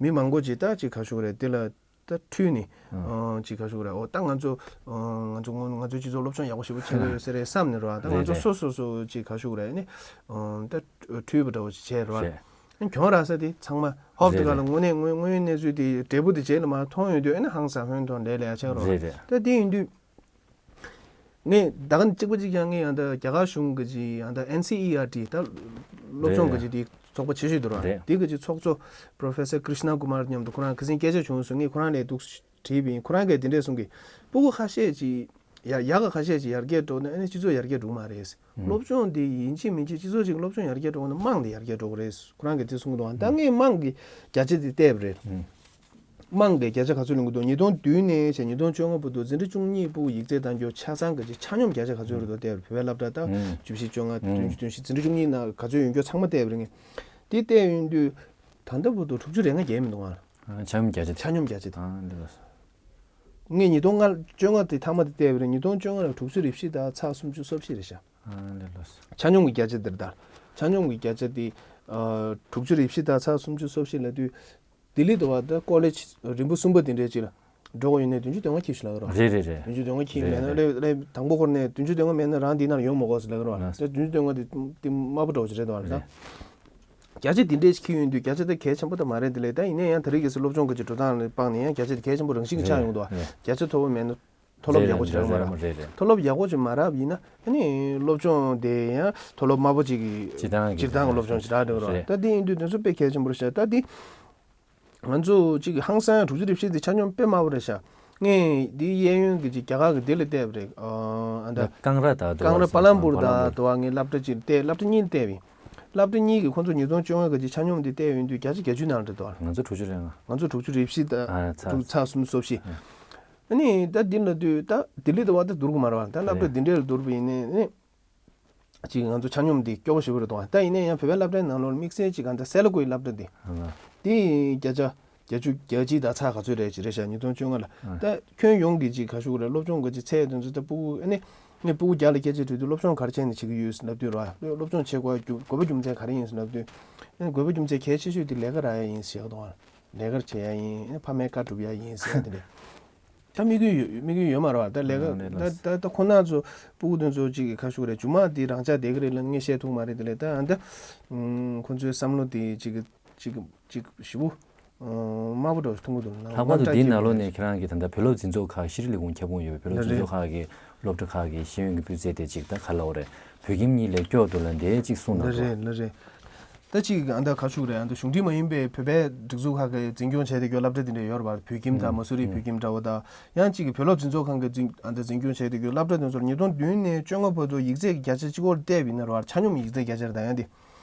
མི་མང་པོ་ཅིག་ད་ཅིག་ག་རེ་ཞུ་དགོས་རེད། དེ་ལ་ད་འཁྲུལ་ནས། ཨང་། ཨང་། ཅིག་ག་རེ་ཞུ་དགོས་རེད། འོ་ད་ང་ཚོ་ཨང་། ང་ཚོ་ང་ཚོའི་སྤྱི་ཚོགས་སློབ་སྦྱོང་ཡག་པོ་ཞེ་པོ་བྱེད་ཀྱི་ཡོད་ས་རེད་བསམ་ནས་རེད་བ། ད་ང་ཚོ་རེད་རེད། སོ་སོ་སོ་ཅིག་ག་རེ་ཞུ་དགོས་རེད། ཨ་ནི་ཨང་། ད་འཁྲུལ་པ་འདྲ་བོ་ཅིག་བྱས་རེད་བ། རེད། ཨ་ནི་གྱོང་རག་ས་དེ་ཚང་མ་ཧོབ་དེ་རེད་ག་ལ་རེད། དངོས་གནས་དངོས་དངོས་ཡོད་གནས་ཚུལ་དེ་འབྲས་བུ་དེ་རྗེས་ལ་མར་མཐོང་ཡོང་དུས། ཨ་ནི་ཧང་སང་ཧོན་ཐོར་འདྲ་ལས་ཡ་ཆགས་རེད་བ། རེད་རེད། ད་དེ་ཡིན་དུས། ངས་ད་ག་ནས་གཅིག་པ་གཅིག་རྐྱང་། ངས་ཡང་ད་རྒྱ་གར་གཞུང་གི་ཅིག་ཡང་ད་ཨེན་སི་ཨི་ཨར་ཊི་ད་སློབ་སྦྱོང་གི་ཅིག་དེ་ཚོགས་པ་ཆེ་ཤོས་འདུག་ར། རེད། དེ་གི་ཅིག་ཚོགས་གཙོ་པྲོ་ཕེ་སར་ཀྲིཤ་ན་ཀུ་མར་མཉམ་དུ་ཁོ་རང་ཁ་སང་སྐད་ཆ་བྱུང་སོང་། ངས་ཁོ་རང་ལ་འདུག་དྲིས་པ་ཡིན། ཁོ་རང་གིས་དེ་འདྲས་གསུང་གི། སྤུ་གུ་ཁ་ཤས་ཅིག་ཡ་ཡག་ག་ཁ་ཤས་ཅིག་ཡར་རྒྱས་འགྲོ་ན་ཨ་ནི་སྤྱི་ཚོགས་ཡར་རྒྱས་འགྲོ་གི་མ་རེད། ཨང་། སློབ་སྦྱོང་དེ་ཡིན་གཅིག་མིན་གཅིག་སྤྱི་ཚོགས་ཅིག་སློབ་སྦྱོང་ཡར་རྒྱས་འགྲོ་དགོས་ན་དམངས་དེ་ཡར་རྒྱས་འགྲོ་དགོས་རེད། ཁོ་རང་གིས་དེ་གསུང་གི་འདུག་ད་ངས་དམངས་ཀྱི་བརྒྱ་ཆ་དེ་བལྟས་པ་རེད། ཨང་། དམངས་ཀྱིས་བརྒྱ་ཆ་ག་ཚོད་ལེན་གྱི་འདུག་ཉིས་སྟོང་བདུན་ནས་བྱས་ཉིས་སྟོང་བཅོ་ལྔ་བར་དུ་འཛིན་གྲྭ་བཅུ་གཉིས་སྤུ་གུ་ཡིག་ཚད་བཏང་རྒྱུ་ཆ་ཚང་གི་ཆ་སྙོམས་བརྒྱ་ཆ་ག་ཚོད་རེད་འདུག་བལྟས་པ་རེད། བོད་པའི་སློབ་གྲྭ་ད་ཨང་བཅུ་བཞི་བཅོ་ལྔ་ཨང་བདུན་ཅུ་དོན་བཞི་འཛིན་གྲྭ་བཅུ་གཉིས་ནང་ག་ཚོད་ཡོད་རྒྱུ་ཚང་མ་བལྟས་པ་རེད། ངས་དེ་བལྟས་ཡོང་དུས་ད་ལྟ་བར་དུ་དྲུག་ཅུ་རེ་ལྔ་བརྒལ་མི་འདུག་ཨང་། ཆ་སྙོམས་བརྒྱ་ཆ་དེ། ཆ་སྙོམས་བརྒྱ་ཆ་དེ། ཨང་། འདི་ལ། ངས་ཉིས་སྟོང་ལྔ་བཅོ་ལྔ་དེ་མཐའ་མ་དེ་བལྟས་པ་རེད། ཉིས་སྟོང་བཅོ་ལྔ་ལ་དྲུག་ཅུ་རེ་བཞི་དང་ཚེག་སུམ་ཅུ་སོ་བཞི་རེད་ཤག་ཨང་། འདི་ལ། ཆ་སྙོམས་ཀྱི་བརྒྱ་ཆ་དེ་རེད་ད། ཆ་སྙོམས་ཀྱི་བརྒྱ་ཆ་དེ་ཨ་དྲུག་ཅུ་རེ་བཞི་དང་ཚེག་སུམ་ཅུ་སོ་བཞི་ལབ་དུས། ལྡི་ལི་དུ་བ་ད་ཀོ་ལེཇ་རིམ་པ་གསུམ་པ་དེ་འདྲའི་ཅིག་ལ་འགྲོ་དགོས་ཡོད་ན་བདུན་ཅུ་དོན་ལྔ་འཁྱེར་ཤོག་ལབ་རོགས། རེད་རེད་རེད། བདུན་ཅུ་དོན་ལྔ་འཁྱེར་མེད་ན། རེད་རེད། རེད་རེད། དང་པོ་ཁོ་ནས་བདུན་ཅུ་དོན་ལྔ་མེད་ན་རང་འདི་ནང་ཡོང་མི་དགོས་ཟེར་ལབ་རོགས། ལགས། ད་བདུན་ཅུ་དོན་ལྔ་དེ་དེ་དམའ་པོ་འདྲ་བོ་ཞིག་རེད་དོ། རེད། ད་བརྒྱ་ཆ་དེ་འདྲས་ཤིག་འཁྱེར་ཡོང་དུས་བརྒྱ་ཆ་དེ་གལ་ཆེན་པོ་ད་མ་རེད། དེ་ལས་ད་ཡིན་ན་ཡང་དེ་རིང་གི་སློབ་སྦྱོང་གི་ཅིག་འགྲོ་སྟངས་ལ་དཔག་ནས་ཡང་བརྒྱ་ཆ་དེ་གལ་ཆེན་པོ་རང་བཞིན་གྱི་ཆགས་ཡོང་གི་འདུག་བ། རེད། བརྒྱ་ཆ་མཐོ་པོ་མེད་ན་མཐོ་སློབ་ཡག་པོ་ཅིག་རག་མ་རག་རེད་རེད། མཐོ་སློབ་ཡག་པོ་ཅིག་མ་རག་ཡིན་ན་ཨ་ནི་སློབ་སྦྱོང་དེ་ཡང་མཐོ་སློབ་དམའ་པོ་ཅིག་གི་སྤྱིར་བཏང་གི་སྤྱིར་བཏང་གི་སློབ་སྦྱོང་ཅིག་རག་འགྲོ་གི་རེད། རེད། ད་དེ་ཡིན་དུས་དེ་ཚོ་དཔེ་གལ་ཆེན་པོ་རེད་ཤག་ད་དེ། ང་ཚོ་གཅིག་གི་ཧང་སང་དྲུག་ཅུ་རེ་བཞི་དེ་ཆ་སྙོམས་དཔེ་དམའ་པོ་རེད་ཤག་ངས་འདི་གཡས་གཡོན་གྱི་ཅིག་རྒྱ་གར་གྱི་འདི་ལ་བལྟས་པ་རེད། ཨ་ད་རྐང་ར་དང་དུ་རྐང་ར་པ་ལམ་པུར་དང་དུ་བ་ངས་སློབ་གྲྭ་གཅིག་བལྟས། སློབ་གྲྭ་གཉིས་བལྟས་པ་ཡིན། སློབ་གྲྭ་གཉིས་ཀྱི་ཁོང་ཚོ་ཉིས་སྟོང་བཅོ་ལྔ་གི་ཅིག་ཆ་སྙོམས་འདི་བལྟས་ཡོང་དུས་བརྒྱ་ཆ་བརྒྱད་ཅུ་ནང་རེད་དོ། ང་ཚོ་དྲུག་ཅུ་རེད་ང་། ང་ཚོ་དྲུག་ཅུ་རེ་བཞི་དང་ཨ་ཚ་དྲུག་ཚ་སུམ་སོ་བཞི། ཨ་ནི་ད་འདི་ལ་དུས་ད་ལྡི་ལི་དུ་བ་ད་བསྡུར་གི་མ་རེད་བ། ད་སློབ་གྲྭ་འདི་འདྲས་ལ་བསྡུར་བ་ཡིན་ནའི་ནི། ཅིག་ང་ཚོ་ཆ་སྙོམས་འདི་སྐྱོ་པོ་ཞེ་པོ་རེད་འདུག་ད་ཡིན་ན་ཡང་བོད་པའི་སློབ་གྲྭའི་ནང་ལོགས་དམིགས་བསལ་ཅིག་གང་ལྟར་སེ་ལ་ཀུའི་སློབ་གྲྭ་འདི། ཨ་ལ། དེ་བརྒྱ་ཆ་བརྒྱད་ཅུ་གྱ་གཅིག་དང་ཚེག་ག་ཚོད་རེད་ཅིག་རེད་ཤག་ཉིས་སྟོང་བཅོ་ལྔ་ལ། ཨ། ད་ཁྱོན་ཡོངས་ཀྱི་ཅིག་ག་ཞུ་དགོས་རེད། སློབ་སྦྱོང་གི་ཅིག་ཚད་དེ་ཚོ་ད་ཕྲུ་གུ་ཨ་ནི་ངས་ཕྲུ་གུ་བརྒྱ་ལ་སྐད་ཆ་དྲིས་དུས་སློབ་སྦྱོང་ག་རེ་བྱས་ནས་བྱེད་ཀྱི་ཡོད་ཟེར་ལབ་དུས་ར། སློབ་སྦྱོང་བྱེད་དགོས་རྒྱུ་དགོས་པ་རྒྱུ་མཚན་ག་རེ་ཡིན་ཟེར་ལབ་དུས། ཨ་ནི་དགོས་པ་རྒྱུ་མཚན་གལ་ཆེ་ཤོས་དེ་ལས་ཀ་རག་ཡ་ཡིན་ཟེར་གི་འདུག་ལས་ཀ་བྱེད་ཡ་ཡིན། ཨ་ནི་ཕ་མའི་བཀའ་སྒྲུབ་ཡ་ཡིན་ཟེར་ཡ་དེ་རེད། ད་དམིགས་ཡུལ་ཡོད། དམིགས་ཡུལ་ཡོད་མ་རེད་བ། ད་ལས་ཀ་ཨ་ནི་ད་ལགས། ད་ད་ཁོ་ན་ཚོ་ཕྲུ་གུ་དེ་ཚོ་ཅིག་གི་ཁ་ཤུགས་རེད། རྒྱུ་མ་དེ་རང་འཇགས་བསྡད་ཀྱི་རེད་ལབ་ངས་བཤད་ཐུབ་མ་རེད། དེ་ལས་ད་ཨ་ད་ཁོ་ཚོའི་བསམ་བློ་དེ་ཅིག་གི་ཅིག་གི་ཅིག་ཞེ་པོ་དམའ་པོ་འདྲ་བོ་མཐོང་གི་འདུག་ལྷག་པར་དུ་དེའི་ནང་ལོགས་ནས་ཁྱེད་རང་གིས་ད་ལྟ་བོད་སློབ་འཛིན་ཚོགས་ཁག་ཤེས་རིག་ལས་ཁུངས་ཁྱབ་ཁོངས་ཡོད་པའི་བོད་སློབ་འཛིན་ཚོགས་ཁག་གི་སློབ་གྲྭ་ཁག་གི་ཤེས་ཡོན་གྱི་སྤུས་ཚད་དེ་ཅིག་ད་ག་ལབ་དགོས་རེད། བོད་ཁྱིམ་གཉིས་ལས་སྐྱོ་འདུག་ལབ་འདི་ཅིག་གསུངས་གནང་འདུག་ལ་རེད་ལ་རེད། ད་ཅིག་ཨ་ད་ཁ་ཤུགས་རེད། ཨ་ད་གཞུང་འབྲེལ་མ་ཡིན་པའི་བོད་པའི་སྒྲིག་འཛུགས་ཁག་གིས་འཛིན་སྐྱོང་བྱས་བསྡད་རྒྱུ་སློབ་གྲྭ་དེ་འདྲ་ཡོད་རེད་པ། བོད་ཁྱིམ་དང་མ་སུ་རི་བོད་ཁྱིམ་འདྲ་བོ་དང་། ཡང་ཅིག་གི་བོད་སློབ་འཛིན་ཚོགས་ཁང་གིས་འཛིན་ཨ་ད་འཛིན་སྐྱོང་བྱས་བསྡད་རྒྱུ་སློབ་གྲྭ་དེ་ཚོར་ཉིས་སྟོང་བདུན་ནས་བཅོ་ལྔ་བར་དུ་ཡིག་ཚད་ཀྱི་བརྒྱ་ཆ་གཅིག་པོར་བལྟས་པ་ཡིན་ན་རེད་པ། ཆ་སྙོམས་ཡིག་ཚད་བརྒྱ་ཆ་རེད། ད་ཡང་དེ་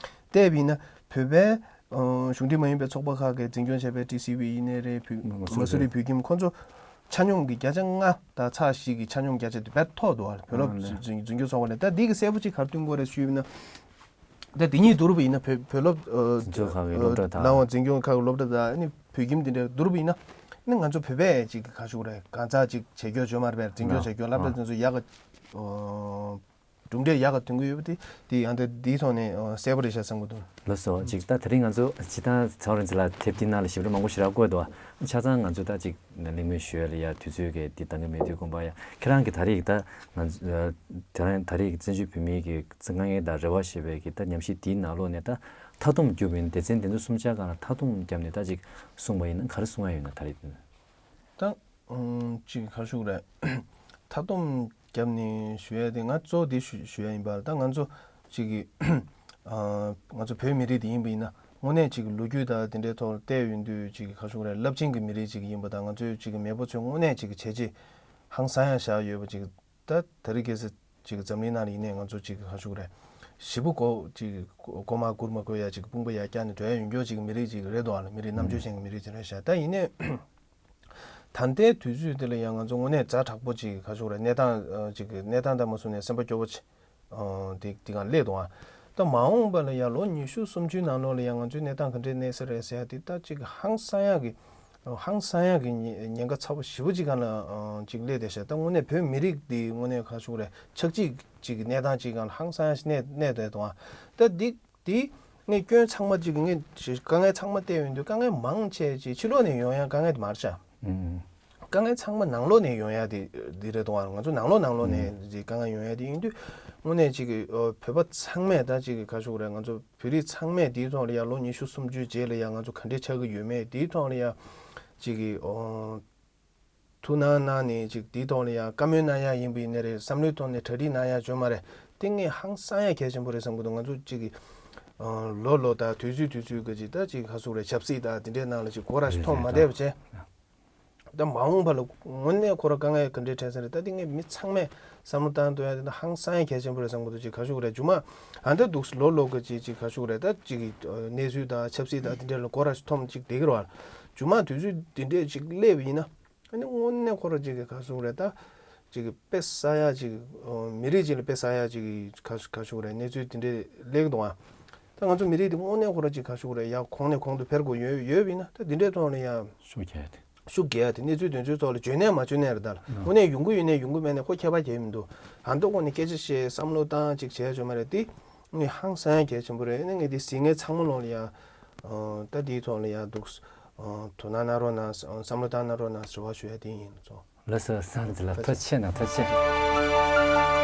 བལྟས་པ་ཡིན་ན་བོད་པའི་ཨ་གཞུང་འབྲེལ་མ་ཡིན་པའི་ཚོགས་པ་ཁག་གིས་འཛིན་སྐྱོང་བྱས་པའི་ཊི་སི་ཝི་ཡིན་ནའི་རེད། བོད་མ་སུ་རི་བོད་ཁྱིམ་ཁོ་ཚོ་ཆ་སྙོམས་ཀྱི་བརྒྱ་ཆ་ལྔ་དང་ཚེག་བཞི་གི་ཆ་སྙོམས་བརྒྱ་ཆ་དེ་དཔེ་མཐོ་འདུག་བ། བོད་སློབ་ཨ་ལས། འཛིན་འཛིན་སྐྱོང་ཚོགས་པ་ནས། ད་འདི་གི་གསལ་པོ་ཅིག་ག་རེ་སྟོན་དགོས་རེད་ཞུས་ན། ད་འདི་གཉིས་བསྡུར་བ་ཡིན་ན་བོད་བོད་སློབ་ཨ་འཛིན་ཚོགས་ཁག་གི་སློབ་གྲྭ་དང་ལའང་འཛིན་སྐྱོང་ཁག་གི་སློབ་གྲྭ་དང་ཨ་ནི་བོད་ཁྱིམ་འདི་འདྲ་བསྡུར་བ་ཡིན་ན། ཨ་ནི་ང་ཚོ་བོད་པས་ཅིག་ག་ཞུ་དགོས་རེད། གང་ཚ་ཅིག་བྱེད་རྒྱུ་བྱུང་མ་རེད་པས། འཛིན་སྐྱོང་ལགས། བྱེད་རྒྱུ་སློབ་གྲྭ་ཨ་དེ་ཚོ་ཡག་ག་ཨོ། གྲུབ་འབྲས་ཡག་ག་ཐོན་གྱི་ཡོད་པ་དེ་དེ་ཡང་དེ་དེའི་ཐོག་ནས་ཨོ་གསལ་པོ་རེད་ཤག་བསམ་གྱི་འདུག་ལགས་སོ། ཅིག་ད་དེ་རིང་ང་ཚོ་སྤྱིར་བཏང་ཚེ་རིང་རིན་ཆེན་ལགས་དེབ་འདི་ནང་ལ་ཞིབ་ཕྲ་མང་པོ་ཞེ་དྲག་བཀོད་འདུག་ཆ་ཚང་ང་ཚོ་ད་ཅིག་གླེང་མོལ་ཞུ་ཡ་ལ་ཡ་དུས་ཚོད་ཀྱི་འདི་འདང་གི་མེད་དུས་དགོངས་པ་ཡ། ཁྱེད་རང་གིས་ད་རེས་ད་ང་ཚོ་དེ་རིང་ད་རེས་བཙན་བྱོལ་བོད་མིའི་གི་དཀའ་ངལ་དང་རེ་བ་ཞེས་པའི་གི་ད་ཉམས་ཞིབ་འདིའི་ནང་ལོགས་ནས་ད་མཐའ་སྡོམ་བརྒྱབ་པ་ཡིན་ན། སྡེ་ཚན་འདི་ཚོ་གསུམ་ཆ་སྒང་ལ་མཐའ་སྡོམ་བརྒྱབ་ནས་ད་ཅིག་གསུངས་པ་ཡིན་ན་ག་རེ་གསུང་ཡ་ཡོད་ན། ད་རེས་འདི་ནས། ད་ཨུམ་ཅིག་ག་རེ་ཞུ་དགོས་རེད། མཐའ་སྡོམ་བརྒྱབ་ནས་ཞུ་ཡ་དེ་ང་གཙོ་བོ་དེ་ཞུ་ཞུ་ཡ་ཡིན་པ་ལ། ད་ང་ཚོ་ཅིག་གི་ཨ་ང་ཚོ་བོད་མི་རིགས་དེ་ཡིན་པ་ཡིན་ན་དངོས་གནས་ཅིག་གི་ལོ་རྒྱུས་དང་དེ་འདྲའི་ཐོག་ལ་བལྟས་ཡོང་དུས་ཅིག་གི་ག་རེ་ཞུ་དགོས་རེད། རླབས་ཆེན་གྱི་མི་རིགས་ཅིག་ཡིན་པ་དང་། ང་ཚོའི་ཅིག་གི་མེས་པོ་ཚོས་དངོས་གནས་ཅིག་གི་བྱས་རྗེས་ཧང་སང་ཡ་བཞག་ཡོད་པ་ཅིག་ད་དེ་རིང་ཁ་སང་ཅིག་འཛམ་གླིང་ནང་ལ་ཡིན་ནའི་ང་ཚོ་ཅིག་ག་རེ་ཞུ་དགོས་རེད། ཞེ་པོ་མགོ་ཅིག་མགོ་མགོ་མ་སྒུར་མ་དགོས་ཡ་ཅིག་དཔུང་པ་ཡར་བཀྱགས་ནས་འགྲོ་ཡ་ཡོང་རྒྱུ་ཅིག་མི་རིགས་ཅིག་རེད་འདུག་ཨ་ལ། མི་རིགས་རྣམ་དཔྱོད་ཅན་གྱི་མི་རིགས་ཅིག་རེད་ཤག་ད་ཡིན་ནའི་ད་ལྟའི་དུས་ཚོད་འདི་ལ་ཡང་ང་ཚོ་དངོས་གནས་ཛ་དྲག་པོ་ཅིག་ག་རེ་ཞུ་དགོས་རེད། གནས་སྟངས་ཨ་ཅིག་གནས་སྟངས་དང་མ་བཟུང་ནས་སེམས་པ་སྐྱོ་པོ་ཅིག་ཨ་དེ་དེ་གང་སླེབས་འདུག་ཨ། ད་མ་འོངས་པ་ལ་ཡང་ལོ་ཉི་ཤུ་སུམ་ཅུའི་ནང་ལོགས་ལ་ཡང་ང་ཚོའི་གནས་སྟངས་ག་འདྲའི་གནས་ས་རེད་ཟེར་ཡ་དེ་ད་ཅིག་ཧང་སང་ཡ་གི་ཧང་སང་ཡ་གི་ཉེན་ཉེན་ཁ་ཚ་པོ་ཞེ་པོ་ཅིག་སྒང་ལ་ཨ་ཅིག་སླེབས་བསྡད་ཤག་ད་དངོས་གནས་བོད་མི་རིགས་འདི་དངོས་གནས་ག་རེ་ཞུ་དགོས་རེད། ཆག་འཇིག་ཅིག་གི་གནས་སྟངས་ཅིག་སྒང་ལ་ཧང་སང་ཡ་ཞིག་གནས་གནས་བསྡད་འདུག་ཨ། ད་འདི་འདི་ངས་སྐྱོན་ཚང་མ་ཅིག་གི་ངས་དཀའ་ངལ་ཚང་མ་བལྟས་ཡོང་དུས་དཀའ་ངལ་མང་ཆེ་ཅིག་ཕྱི་ལོགས་ནས་ཡོང་ཡ་དཀའ་ངལ་དེ་མ་རེད་ཤག་ཨུམ། དཀའ་ངལ་ཚང་མ་ནང་ལོགས་ནས་ཡོང་ཡ་དེ་དེ་རེད་འདུག་ཨ། ང་ཚོ་ནང་ལོགས་ནང་ལོགས་ནས་ཨུམ། ཅིག་དཀའ་ངལ་ཡོང་ཡ་དེ་ཡིན་དུས་དངོས་གནས་ཅིག་གི་ཨོ་བོད་པ་ཚང་མས་ད་ཅིག་གི་ག་རེ་ཞུ་དགོས་རེད། ང་ཚོ་བོད་རིགས་ཚང་མས་དེའི་ཐོག་ལ་ཡ་ལོ་ཉི་ཤུ་སུམ་ཅུའི་རྗེས་ལ་ཡ་ང་ཚོ་ག་འདྲས་ཆགས་ཀྱི་ཡོད་མེད་དེའི་ཐོག་ལ་ཡ་ཅིག་གི་ཨོ་ཐུགས་སྣང་གནང་ནས་ཅིག་དེའི་ཐོག་ལ་ཡ་བཀའ་མོལ་གནང་ཡ་ཡིན་པ་ཡིན་ནའི་རེད། བསམ་བློའི་ཐོག་ནས་གྲ་སྒྲིག་གནང་ཡ་བྱུང་མ་རེད། དེ་ངས་ཧང་སང་ཡ་གལ་ཆེན་པོ་རེད་བསམ་གྱི་འདུག་ང་ཚོ་ཅིག་གི་ཨོ་ལོ་ལོ་དང་དུས་ཚོད་དུས་ཚོད་གི་ཅིག་ད་ཅིག་ག་རེ་ཞུ་དགོས་རེད། ཆབ་སྲིད་དང་དེ་འདྲའི་ནང་ལ་ཅིག་མགོ་ར་ཞིག་ཐོན་མ་བསྡད་པ་བྱས། ད་མ་འོངས་པ་ལ་དངོས་གནས་ཁོ་ར་དཀའ་ངལ་ག་འདྲའི་འཕྲད་ས་རེད། ད་དེ་ངས་མི་ཚང་མས་བསམ་བློ་བཏང་ཐུབ་ཡ་དེ་ད་ཧང་སང་ཡ་གལ་ཆེན་པོ་རེད་བསམ་གྱི་འདུག་ཅིག་ག་རེ་ཞུ་དགོས་རེད། མཇུག་མ་ཨ་འདྲ་འདུག་ལོ་ལོ་གི་ཅིག་ཅིག་ག་རེ་ཞུ་དགོས་རེད། ད་ཅིག་གི་ཨ་གནས་ཚུལ་དང་ཆབ་སྲིད་དང་དེ་འདྲ་ལ་མགོ་ར་ཞིག་ཐོན་ཅིག་བསྡད་ཀྱི་རེད་བ། མཇུག་མ་དུས་ཚོད་དེ་འདྲས་ཅིག་སླེབས་པ་ཡིན་ན། ཨ་ནི་དངོས་གནས་ཁོ་ར་ཅིག་གི་ག་རེ་ཞུ་དགོས་རེད། ད་ཅིག་གི་དཔེ་ཟ་ཡ་ཅིག་ཨ་མི་རིགས་ཅིག་ལ་དཔེ་ཟ་ཡ་ཅིག་གི་ག་ག་རེ་ཞུ་དགོས་རེད། གནས་ཚུལ་དེ་འདྲས་སླེབས་ཀྱི་འདུག་ཨ། ད་ང་ཚོ་མི་རིགས་དེ་དངོས་གནས་ཁོ་ར་ཅིག་ག་རེ་ཞུ་དགོས་རེད། ཡར་གོང་ནས་གོང་དུ་འཕེལ་དགོས་ཡོད་ཡོད་པ་ཡིན་ན། ད་འདི་འདྲའི་ཐོག་ལ་ཡ་ཤུགས་རྒྱག་ཡ་དེ། ཤུགས་རྒྱག་ཡ་དེ་གནས་ཚུལ་དེ་ཚོའི་ཐོག་ལ་འཇོན་ནའི་མ་འཇོན་ནའི་རེད། ད་ལ་ཨ་དངོས་གནས་ཡོང་གི་ཡོད་ནའི་ཡོང་གི་མེད་ནའི་ཁོ་ཁྱད་པར་གང་ཡང་མི་འདུག་ཨ་མདོ་དགོང་ནས་སྐད་ཆ་བཤད་བསམ་བློ་བཏང་ཅིག་བྱས་ཡ་ཆོག་མ་རེད། དེ་ངས་ཧང་སང་ཡ་གལ་ཆེན་པོ་རེད། ཨ་ནི་ངས་དེ་གཟིགས་མཁན་ཚང་མ་ལོག་ལ་ཡ་ཨ་ད་དེའི་ཐོག་ལ་ཡ་འདུག་ཨ་དོ་སྣང་གནང་རོགས་གནང་། བསམ་བློ་བཏང་གནང་རོགས་གནང་ཟེར་བ་ཞུ་ཡ་དེ་ཡིན། ཚོ། ལགས་སོ། བསམ་ཚུལ་ལ་ཐུགས་རྗེ་ཆེ་གནང་། ཐུགས་རྗེ་ཆེ།